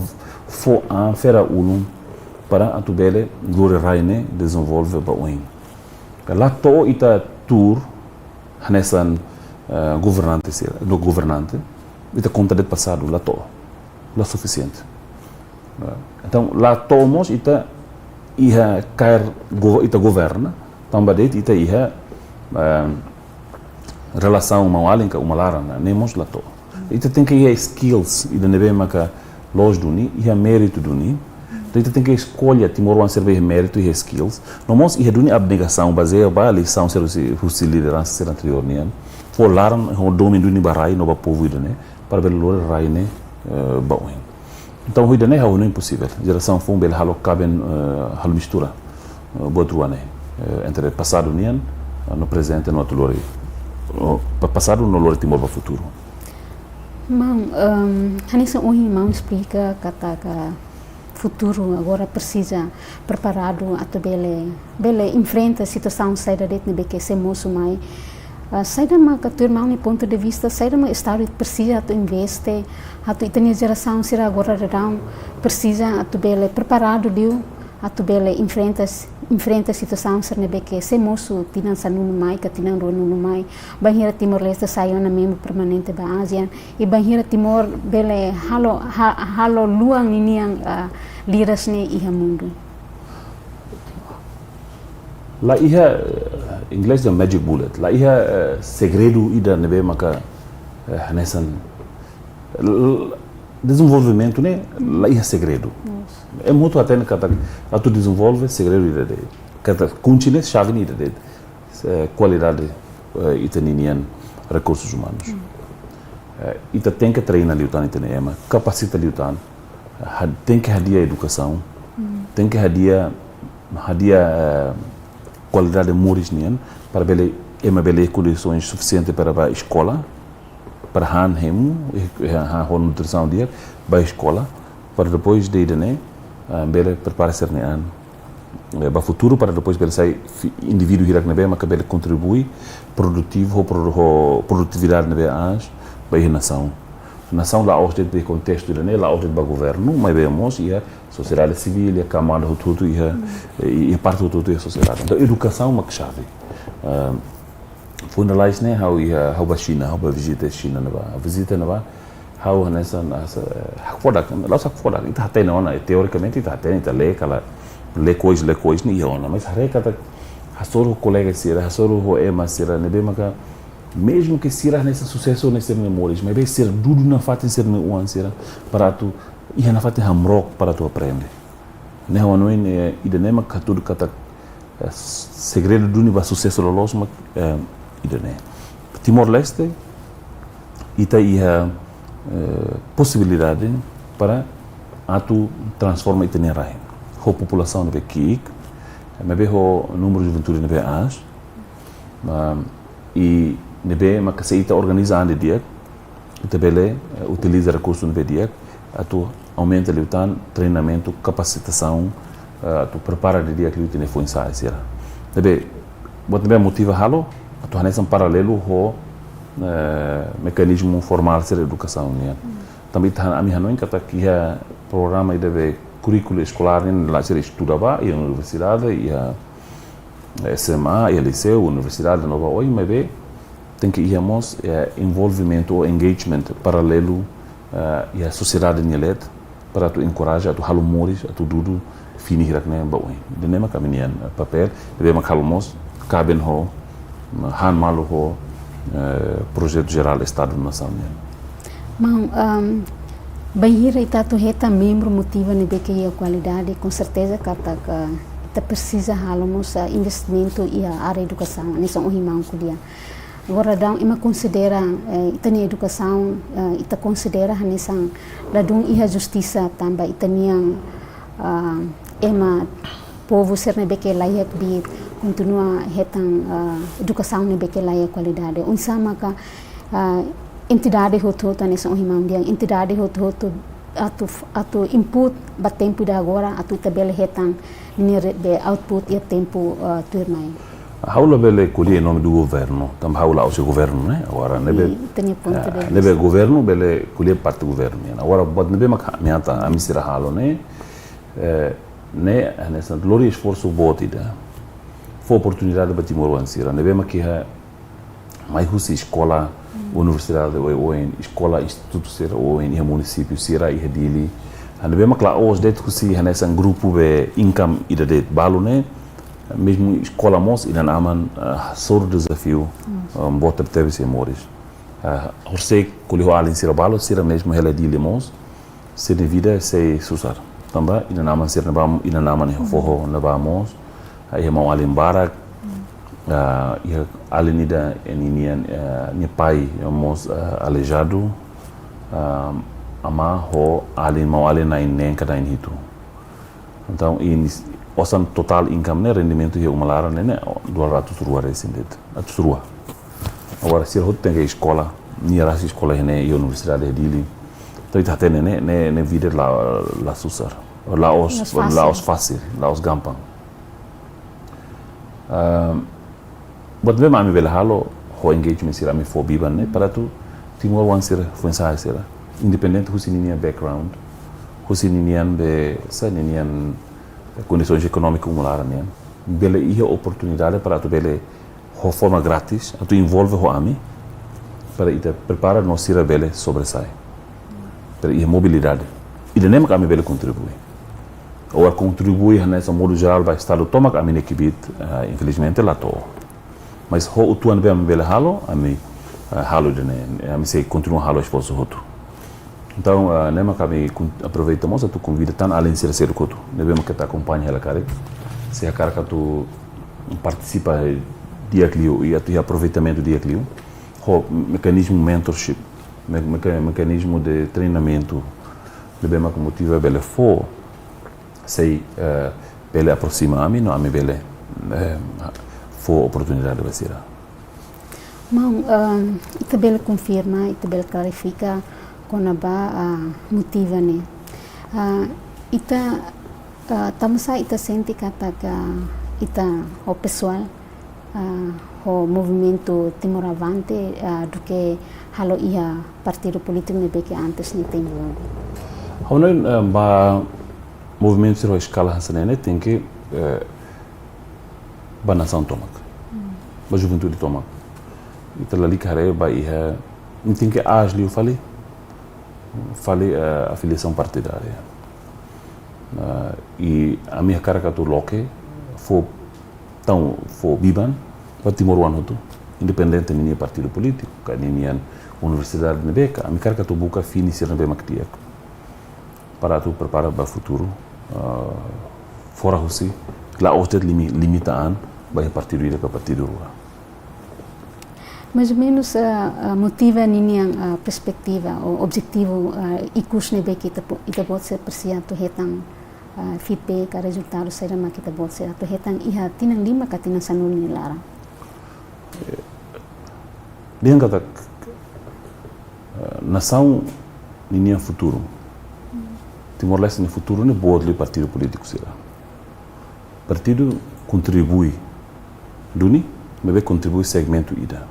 fó an, fera ulun para atu bele lori rai ne'e dezenvolve ba oin. La to'o ita tuur hanesan, eh, governante sira, no governante, ita konta de'it pasadu, la to'o, la sufisiente. Entaun, la to'o mós ita iha kaer go-, ita governa, tanba de'it ita iha, ehm, relasaun maun-alin ka uma laran, ne'e mós la to'o. Ita tenke iha skills, ida ne'ebé maka loos duni, iha méritu duni. Entaun ita tenke eskolla timoroan sira be iha méritu, iha skills. No mós iha duni abnegasaun bazeia ba lisaun sira husi, husi lideransa sira anteriór nian. Fó laran, ho domin duni ba rai no ba povu ida-ne'e, para bele lori rai ne'e, eh, ba oin. Entaun, ho ida-ne'e ha'u hanoin posivel. Jerasaun foun bele halo kaben, eh, halo mistura, eh, buat rua ne'e. Eh, entre pasadu nian, eh, no prezente no atu lori. O, pa-, pasadu no lori Timor ba futuru. Maun, ehm, hanesan ohin maun esplika katak futuru agora presiza preparadu atu bele, bele enfrenta situasaun saida de'it ne'ebé ke sei mosu mai. Ah, saida mak tuir maun nia pontu de vista, saida mak Estadu presiza atu investe, atu ita-nia jerasaun sira agora daudaun presiza atu bele preparadu liu, atu bele enfrenta, enfrenta situasaun sira ne'ebé ke sei mosu tinan sanulu mai, ka tinan ruanulu mai, bainhira Timor-Leste sai ona membru permanente ba ASEAN, i bainhira Timor bele halo, ha-, halo luan ninian, ah, liras ne'e iha mundu. La iha, eh, inglés dehan magic bullet. La iha, eh, segredu ida ne'ebé maka, eh, hanesan, l-, l-, dezenvolvimentu ne'e la iha segredu. Yes. Ema hotu hatene katak atu dezenvolve segredu ida de'it. Katak kunci ne'e, xave ne'e ida de'it. Eh, kualidade, eh, ita ninian rekursus umanus. Mm. Eh, ita tenke treina liután ita-nia ema, kapasita liután, ha-, tenke hadi'a edukasaun, Mm. tenke hadi'a, hadi'a, eh, kualidade moris nian, para bele, ema bele kondisoens sufisiente para ba eskola, para han hemu, eh, eh, han ho nutrisaun di'ak, ba eskola, para depois de ida-ne'e, ah, bele prepara sira-nia an, eh, ba futuru, para depois bele sai fi-, indivíduu hirak ne'ebé maka bele kontribui produtivu, ho produ-, ho produtividade ne'ebé aas ba iha nasaun. Nasaun la'ós de'it ba kontestu ida-ne'e, la'ós de'it ba governu, maibé mós iha sosiedade sivíl, iha kamada hotu-hotu, iha, Mm. eh, iha parte hotu-hotu iha sosiedade. Entaun, edukasaun mak xave. Ah, foin lalais ne'e, ha'u iha, ha'u ba Xina, ha'u ba vizita Xina ne'ebá. Vizita ne'ebá, ha'u hanesan, asa, hakfodak, la'ós hakfodak, ita hatene ona, teorikamente ita hatene, ita lee, kala, lee kois, lee kois, ne'e iha ona. Mas haree katak, hasoru kolega sira, hasoru ho ema sira, ne'ebé maka, mezmu ke sira hanesan susesu ne'e sira-nia moris, maibé sira dudu nafatin sira-nia oan sira, para atu, iha nafatin hamrook para atu aprende. Ne'e ha'u hanoin, eh, ida-ne'e mak hatudu katak, eh, segredu duni ba susesu loloos mak, eh, ida-ne'e. Timor-Leste, ita iha, eh, posibilidade para atu transforma ita-nia rai. Ho populasaun ne'ebé ki'ik, maibé ho númeru juventude ne'ebé aas, ma, i ne'ebé maka se ita organiza an didi'ak, ita bele, eh, utiliza rekursu ne'ebé di'ak, atu aumenta liután treinamentu, kapasitasaun, eh, atu prepara didi'ak liu ita-nia foin-sa'e sira. Ne'ebé, buat ne'ebé motiva halo, atu hanesan paralelu ho, eh, mekanizmu formál sira edukasaun nian. Tanba ita han-, ami hanoin katak iha programa ida be kurríkulu eskolár nian, la sira estuda ba, iha universidade, iha S M A, iha liseu, universidade no ba oin, maibé tenke iha mós, eh, envolvimentu ou engagement paralelu, eh, iha sosiedade nia leet, para atu enkoraja, atu halo moris, atu dudu fini hirak-ne'e ba oin. Ida-ne'e mak ami-nian, eh, papél, ne'ebé mak halo mós, kaben ho, han malu ho, eh, projetu jerál Estadu nasaun nian. Maun, ehm, Bainhira ita atu hetan membru motiva ne'ebé ke iha kualidade, konserteza katak ita presiza halo mós, ah, investimentu iha área edukasaun, hanesan ohin maun ko'alia. Agora daudaun ema konsidera, eh, ita-nia edukasaun, eh, ita konsidera hanesan ladún iha justisa tanba ita-nian, ah, ema povu sira ne'ebé ke laiha kbiit kontinua hetan, ah, edukasaun ne'ebé ke laiha kualidade. Oinsá maka, ah, entidade hotu-hotu, hanesan ohin maun dehan, entidade hotu-hotu atu, atu input ba tempu ida agora, atu ita bele hetan ninia re-, be output iha tempu, ah, tuirmai. Ha'u labele ko'alia em nome do governo, tanba ha'u la'ós governo, ne'e? Agora, ne'ebé, ita-nia pontu de vista. Ne'ebé governo bele ko'alia parte governo, ne'e? Agora, buat ne'ebé mak ha'u-nia atu, ami sira halo, ne'e? Eh, ne'e, hanesan lori esforsu boot ida. Fó oportunidade ba timoroan sira ne'ebé mak iha mai husi eskola, universidade oioin, eskola, institutu sira oioin, iha munisípiu sira, iha Dili. Hanesan ne'ebé mak la'ós de'it husi hanesan grupu be income ida de'it, balu ne'e, mezmu eskola mós inan-aman, ah, hasoru dezafiu, ah, boot tebetebes iha moris. Ah, horiseik ko'alia ho alin sira balu, sira mezmu hela Dili mós, sira-nia vida sei susar. Tanba inan-aman sira ne'ebá, inan-aman iha foho ne'ebá mós, ah, iha maun-alin barak, ah, iha alin ida, eh, ninian, eh, nia pai, eh, mós, eh, aleijadu, ah, amá ho alin, maun-alin na'in-neen ka na'in-hitu. Entaun, i nis-, osan totál income ne'e, rendimentu iha uma laran ne'e, ne'e dua ratus rua resin de'it. Atus rua. Agora, sira hotu tenke eskola, nia rasik eskola iha ne'e, iha universidade iha Dili. Entaun, ita hatene ne'e, ne'e, ne'e vida la, la susar. La'ós, la'ós fasil. La'ós fasil, la'ós gampang. Ah, buat ne'ebé mak ami bele halo, ho engagement sira ami fó biban ne'e, para atu timoroan sira, foin-sa'e sira, independente husi ninian background, husi ninian be, sá, ninian kondisoens ekonómiku uma laran nian, bele iha oportunidade para atu bele ho forma grátis, atu envolve ho ami, para ita prepara no sira bele sobressai. Para iha mobilidade. Ida-ne'e mak ami bele kontribui. Ou kontribui hanesan modu jerál ba Estadu tomak, ami-nia kbiit, ah, infelizmente la to'o. Mas ho uitoan be ami bele halo, ami, ah, halo ida-ne'e, ami sei kontinua halo esforsu hotu. Entaun, ah, ne'e mak ami kon-, aproveita mós atu konvida tan alin sira seluk hotu ne'ebé mak keta akompaña hela karik, se hakarak atu partisipa di'ak liu i atu iha aproveitamentu di'ak liu, ho mekanizmu mentorship, me-, meca-, mekanizmu de treinamentu ne'ebé mak Motiva bele fó, sei, eh, bele aproxima ami, no ami bele, eh, fó oportunidade ba sira. Maun, ah, ita bele konfirma, ita bele klarifika kona-ba, ah, Motiva ne'e. Ah, ita, ah, tanbasá ita sente katak ita ho pesoál, ah, ho movimentu Timor Avante, ah, duké halo iha partidu polítiku ne'ebé ke antes ne'e tenke? Ha'u hanoin, eh, ba movimentu sira ho eskala hanesan ne'e tenke, eh, ba nasaun tomak. Hmm. Ba juventude tomak. Ita lalika haree ba iha, tenke aas liu fali, fali, eh, afiliasaun partidária. Ah, i ami hakarak atu loke, fó, entaun, fó biban ba timoroan hotu, independente ninia partidu polítiku, ka ninian universidade ne'ebé ka, ami hakarak atu buka fini sira ne'ebé mak di'ak para atu prepara ba futuru, ah, fora husi, la'ós de'it limi-, limita an ba iha partidu ida ka partidu rua. Mais ou menus, ah, ah, Motiva ninian, ah, perspetiva ou objetivu, ah, ikus ne'ebé ke ita po-, ita-boot sira presiza atu hetan, ah, feedback ka rezultadu saida mak ita-boot sira atu hetan iha tinan lima ka tinan sanulu nia laran? Eh, dehan katak, eh, nasaun ninian futuru. Timor-Leste nia futuru ne'e boot liu partidu polítiku sira. Partidu kontribui duni, maibé kontribui segmentu ida.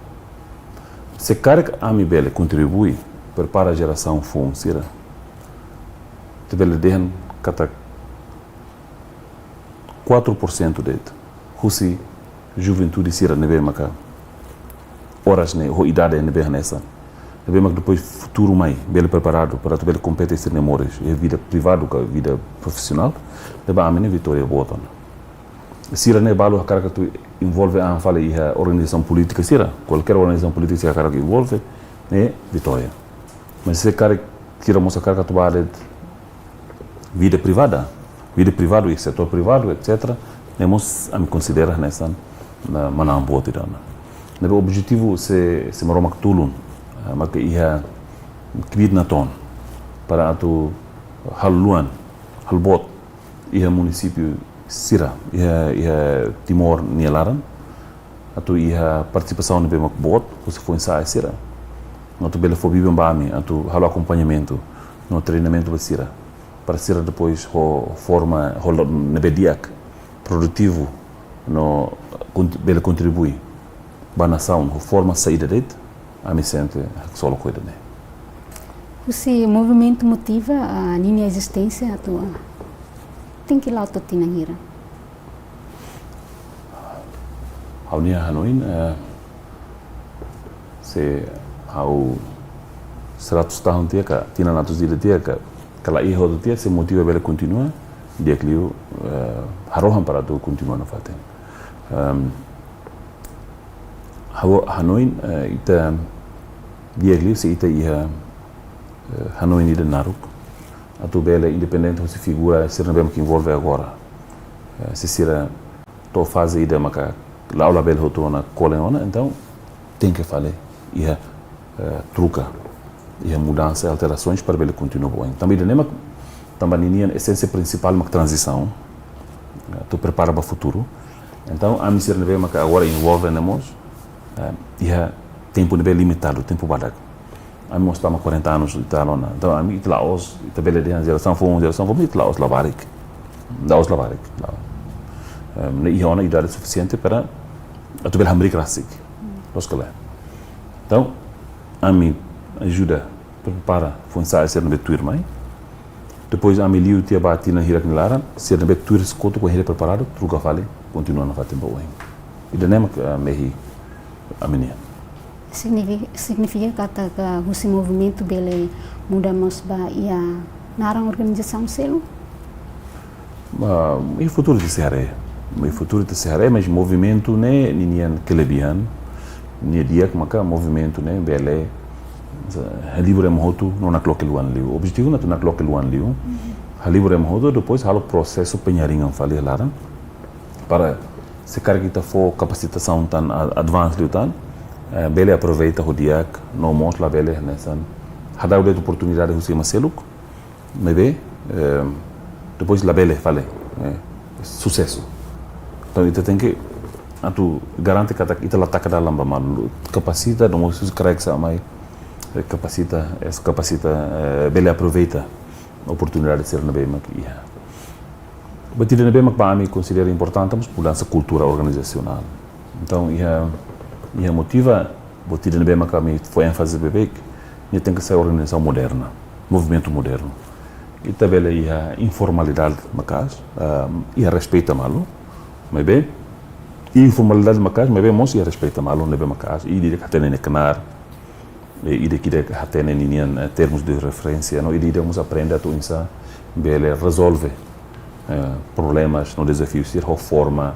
Se karik ami bele kontribui, prepara jerasaun foun sira, ita bele dehan katak quatro por cento de'it husi juventude sira ne'ebé maka oras ne'e ho idade ne'ebé hanesan, ne'ebé mak depois futuru mai bele preparadu para atu bele kompete sira-nia moris iha vida privadu ka vida profisionál, ne'ebá ami-nia vitória boot ona. Sira ne'e balu hakarak atu envolve an fali iha organizasaun polítika sira, kualkér organizasaun polítika sira hakarak envolve, ne'e vitória. Mas se karik sira mós hakarak atu bá de'it vida privada, vida privadu iha setór privadu, et cetera. Ne'e mós ami konsidera hanesan manán boot ida ona. Ne'ebé objetivu se, se Maromak tulun, eh, maka iha kbiit-natoon para atu halo luan, halo boot iha munisípiu sira, iha, iha Timor nia laran, atu iha partisipasaun ne'ebé mak boot husi foin-sa'e sira. Atu bele fó biban ba ami atu halo akompañamentu no treinamentu ba sira, para sira depois ho forma, ho la-, ne'ebé di'ak, produtivu no kont-, bele kontribui ba nasaun ho forma saida de'it, ami sente haksolok ho ida-ne'e. Husi movimentu Motiva, ah, ninia ezisténsia atu, ah, tenke la'o to'o tinan hira? Ha'u-nia hanoin, eh, se ha'u seratus tahun tiha ka, tinan atus ida tiha ka, ka laiha hotu tiha, se Motiva bele kontinua, di'ak liu, eh, harohan para atu kontinua nafatin. Em, ha'u hanoin, eh, ita di'ak liu se ita iha, eh, hanoin ida naruk atu bele independente husi figura sira ne'ebé mak envolve agora. Eh, se sira to'o faze ida maka la'o labele hotu ona kolen ona, entaun tenke fali iha, eh, troka, iha mudansa, alterasoens para bele kontinua ba oin. Tanba ida-ne'e mak, tanba ninian esénsia prinsipál mak tranzisaun, eh, atu prepara ba futuru. Entaun, ami sira ne'ebé maka agora envolve ne'e mós, eh, iha tempu ne'ebé limitadu, tempu badak. Ami mós tama quarenta anos e tal ona. Entaun, ami ita la'ós, ita bele dehan jerasaun foun, jerasaun foun, ita la'ós labarik. La'ós labarik, la'ós. Em, ne'e iha ona idade sufisiente para atu bele hamriik rasik. Loos ka lae? Entaun, ami ajuda prepara foin-sa'e sira ne'ebé tuirmai. Depois ami liu tiha ba tinan hirak nia laran, sira ne'ebé tuir kotuk ho hira preparadu, troka fali, kontinua nafatin ba oin. Ida-ne'e mak, ah, mehi ami-nian. Signifi-, signifika katak husi movimentu bele muda mós ba iha naran organizasaun seluk? Ah, iha futuru ita sei haree. Iha futuru ita sei haree, mas movimentu ne'e ninian kelebihan, nia di'ak maka movimentu ne'e bele, eh, halibur ema hotu no nakloke luan liu. Objetivu ne'e atu nakloke luan liu. Halibur ema hotu, depois halo prosesu penyaringan fali iha laran. Para se karik ita fó kapasitasaun tan a-, advance liután, eh, bele aproveita ho di'ak, no mós labele hanesan hadau de'it oportunidade husi ema seluk, maibé, eh, depois labele fali, eh, susesu. Entaun, ita tenke atu garante katak ita la taka dalan ba malu, kapasita, no mós karik sá mai, eh, kapasita, es kapasita, eh, bele aproveita oportunidade sira ne'ebé mak iha. Buat ida ne'ebé mak ba ami konsidera importante mós mudansa kultura organizasionál. Entaun, iha, iha Motiva, buat ida ne'ebé mak ami fó énfaze beibeik, nia tenke sai organizasaun moderna, movimentu modernu. Ita bele iha informalidade maka'as, ah, iha respeita malu, maibé, informalidade maka'as, maibé mós iha respeita malu ne'ebé maka'as, ida-idak hatene nia knaar, eh, ida-idak hatene ninian, eh, termus de referénsia, no ida-idak mós aprende atu oinsá bele rezolve, eh, problemas no dezafiu sira ho forma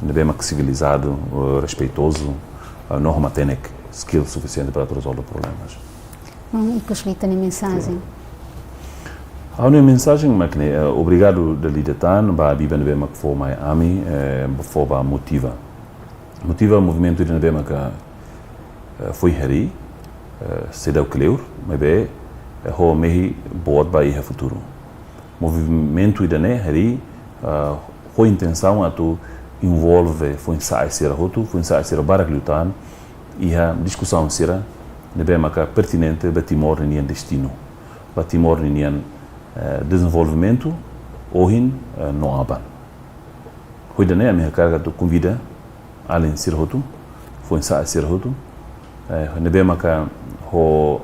ne'ebé mak sivilizadu, eh, respeitozu, eh, no ho matenek skill sufisiente para rezolve problemas. Hum, ikus ita-nia mensajen? Ha'u-nia mensajen mak ne'e, eh, obrigadu dala ida tan ba biban ne'ebé mak fó mai ami, eh, fó ba Motiva. Motiva movimentu ida ne'ebé maka, eh, foin harii, eh, seidauk kleur, maibé, eh, ho mehi boot ba iha futuru. Movimentu ida-ne'e harii, eh, ho intensaun atu envolve foin-sa'e sira hotu, foin-sa'e sira barak liután, iha diskusaun sira ne'ebé maka pertinente ba Timor ninian destinu, ba Timor ninian, eh, dezenvolvimentu, ohin, eh, no aban. Ho ida-ne'e ami hakarak atu konvida alin sira hotu, foin-sa'e sira hotu, eh, ne'ebé maka ho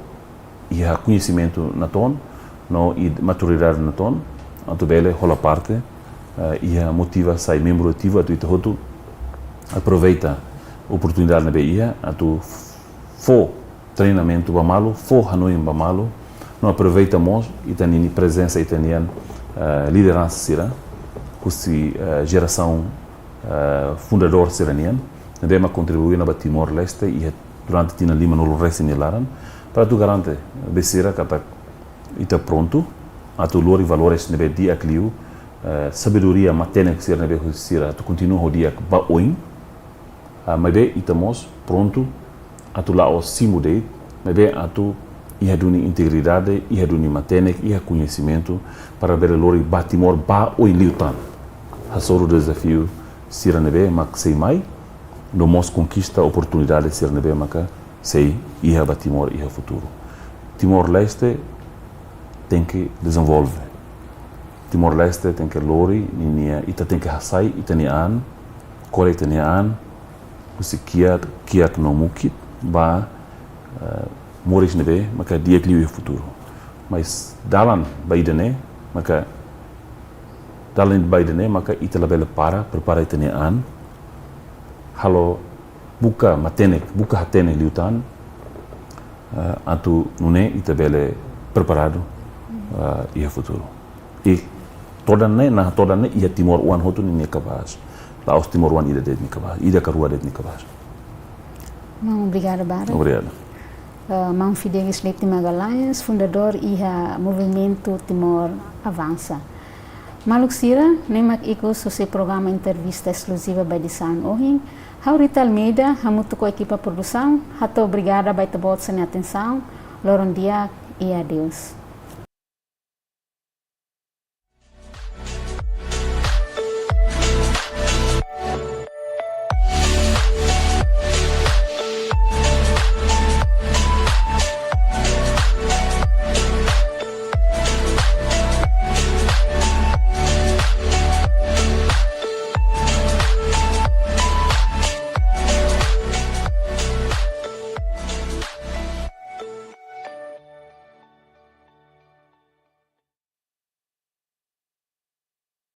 iha koñesimentu natoon, no iha maturidade natoon, atu bele hola parte, eh, iha Motiva, sai membru ativu atu ita hotu aproveita oportunidade ne'ebé iha atu fó treinamentu ba malu, fó hanoin ba malu, no aproveita mós ita-nia prezensa, ita-nia, eh, lideransa sira, husi, eh, jerasaun, eh, fundadór sira-nian, ne'ebé mak kontribui ona ba Timor-Leste iha durante tinan lima-nulu resin nia laran, para atu garante ba sira katak Ita prontu atu lori valores ne'ebé di'ak liu, eh, sabedoria matenek sira ne'ebé husi sira atu kontinua ho di'ak ba oin. Ah, maibé ita mós prontu atu la'ós simu de'it, maibé atu iha duni integridade, iha duni matenek, iha koñesimentu para bele lori ba Timor ba oin liután. Hasoru dezafiu sira ne'ebé mak sei mai, no mós konkista oportunidade sira ne'ebé maka sei iha ba Timor iha futuru. Timor-Leste tenke dezenvolve. Timor-Leste tenke lori ninia, ita tenke hasai ita-nia an, kole ita-nia an, husi kiak, kiak no mukit ba, eh, moris ne'ebé maka di'ak liu iha futuru. Mas dalan ba ida-ne'e maka, dalan ba ida-ne'e maka ita labele para, prepara ita-nia an, halo buka matenek, buka hatene liután, eh, atu nune'e ita bele preparadu, eh, iha futuru. I todan ne'e, nah, todan ne'e iha timoroan hotu ninia kabaas. La'ós timoroan ida de'it nia kabaas, ida ka rua de'it nia kabaas. Maun, obrigada barak. Obrigadu. Eh, Maun Fidelis Leite Magalhães, fundadór iha Movimentu Timor Avansa. Maluk sira, ne'e mak ikus husi programa entrevista eskluziva ba edisaun ohin. Ha'u Rita Almeida, hamutuk ho ekipa produsaun, hato'o obrigada ba ita-boot sira-nia atensaun, loron di'ak i adeus.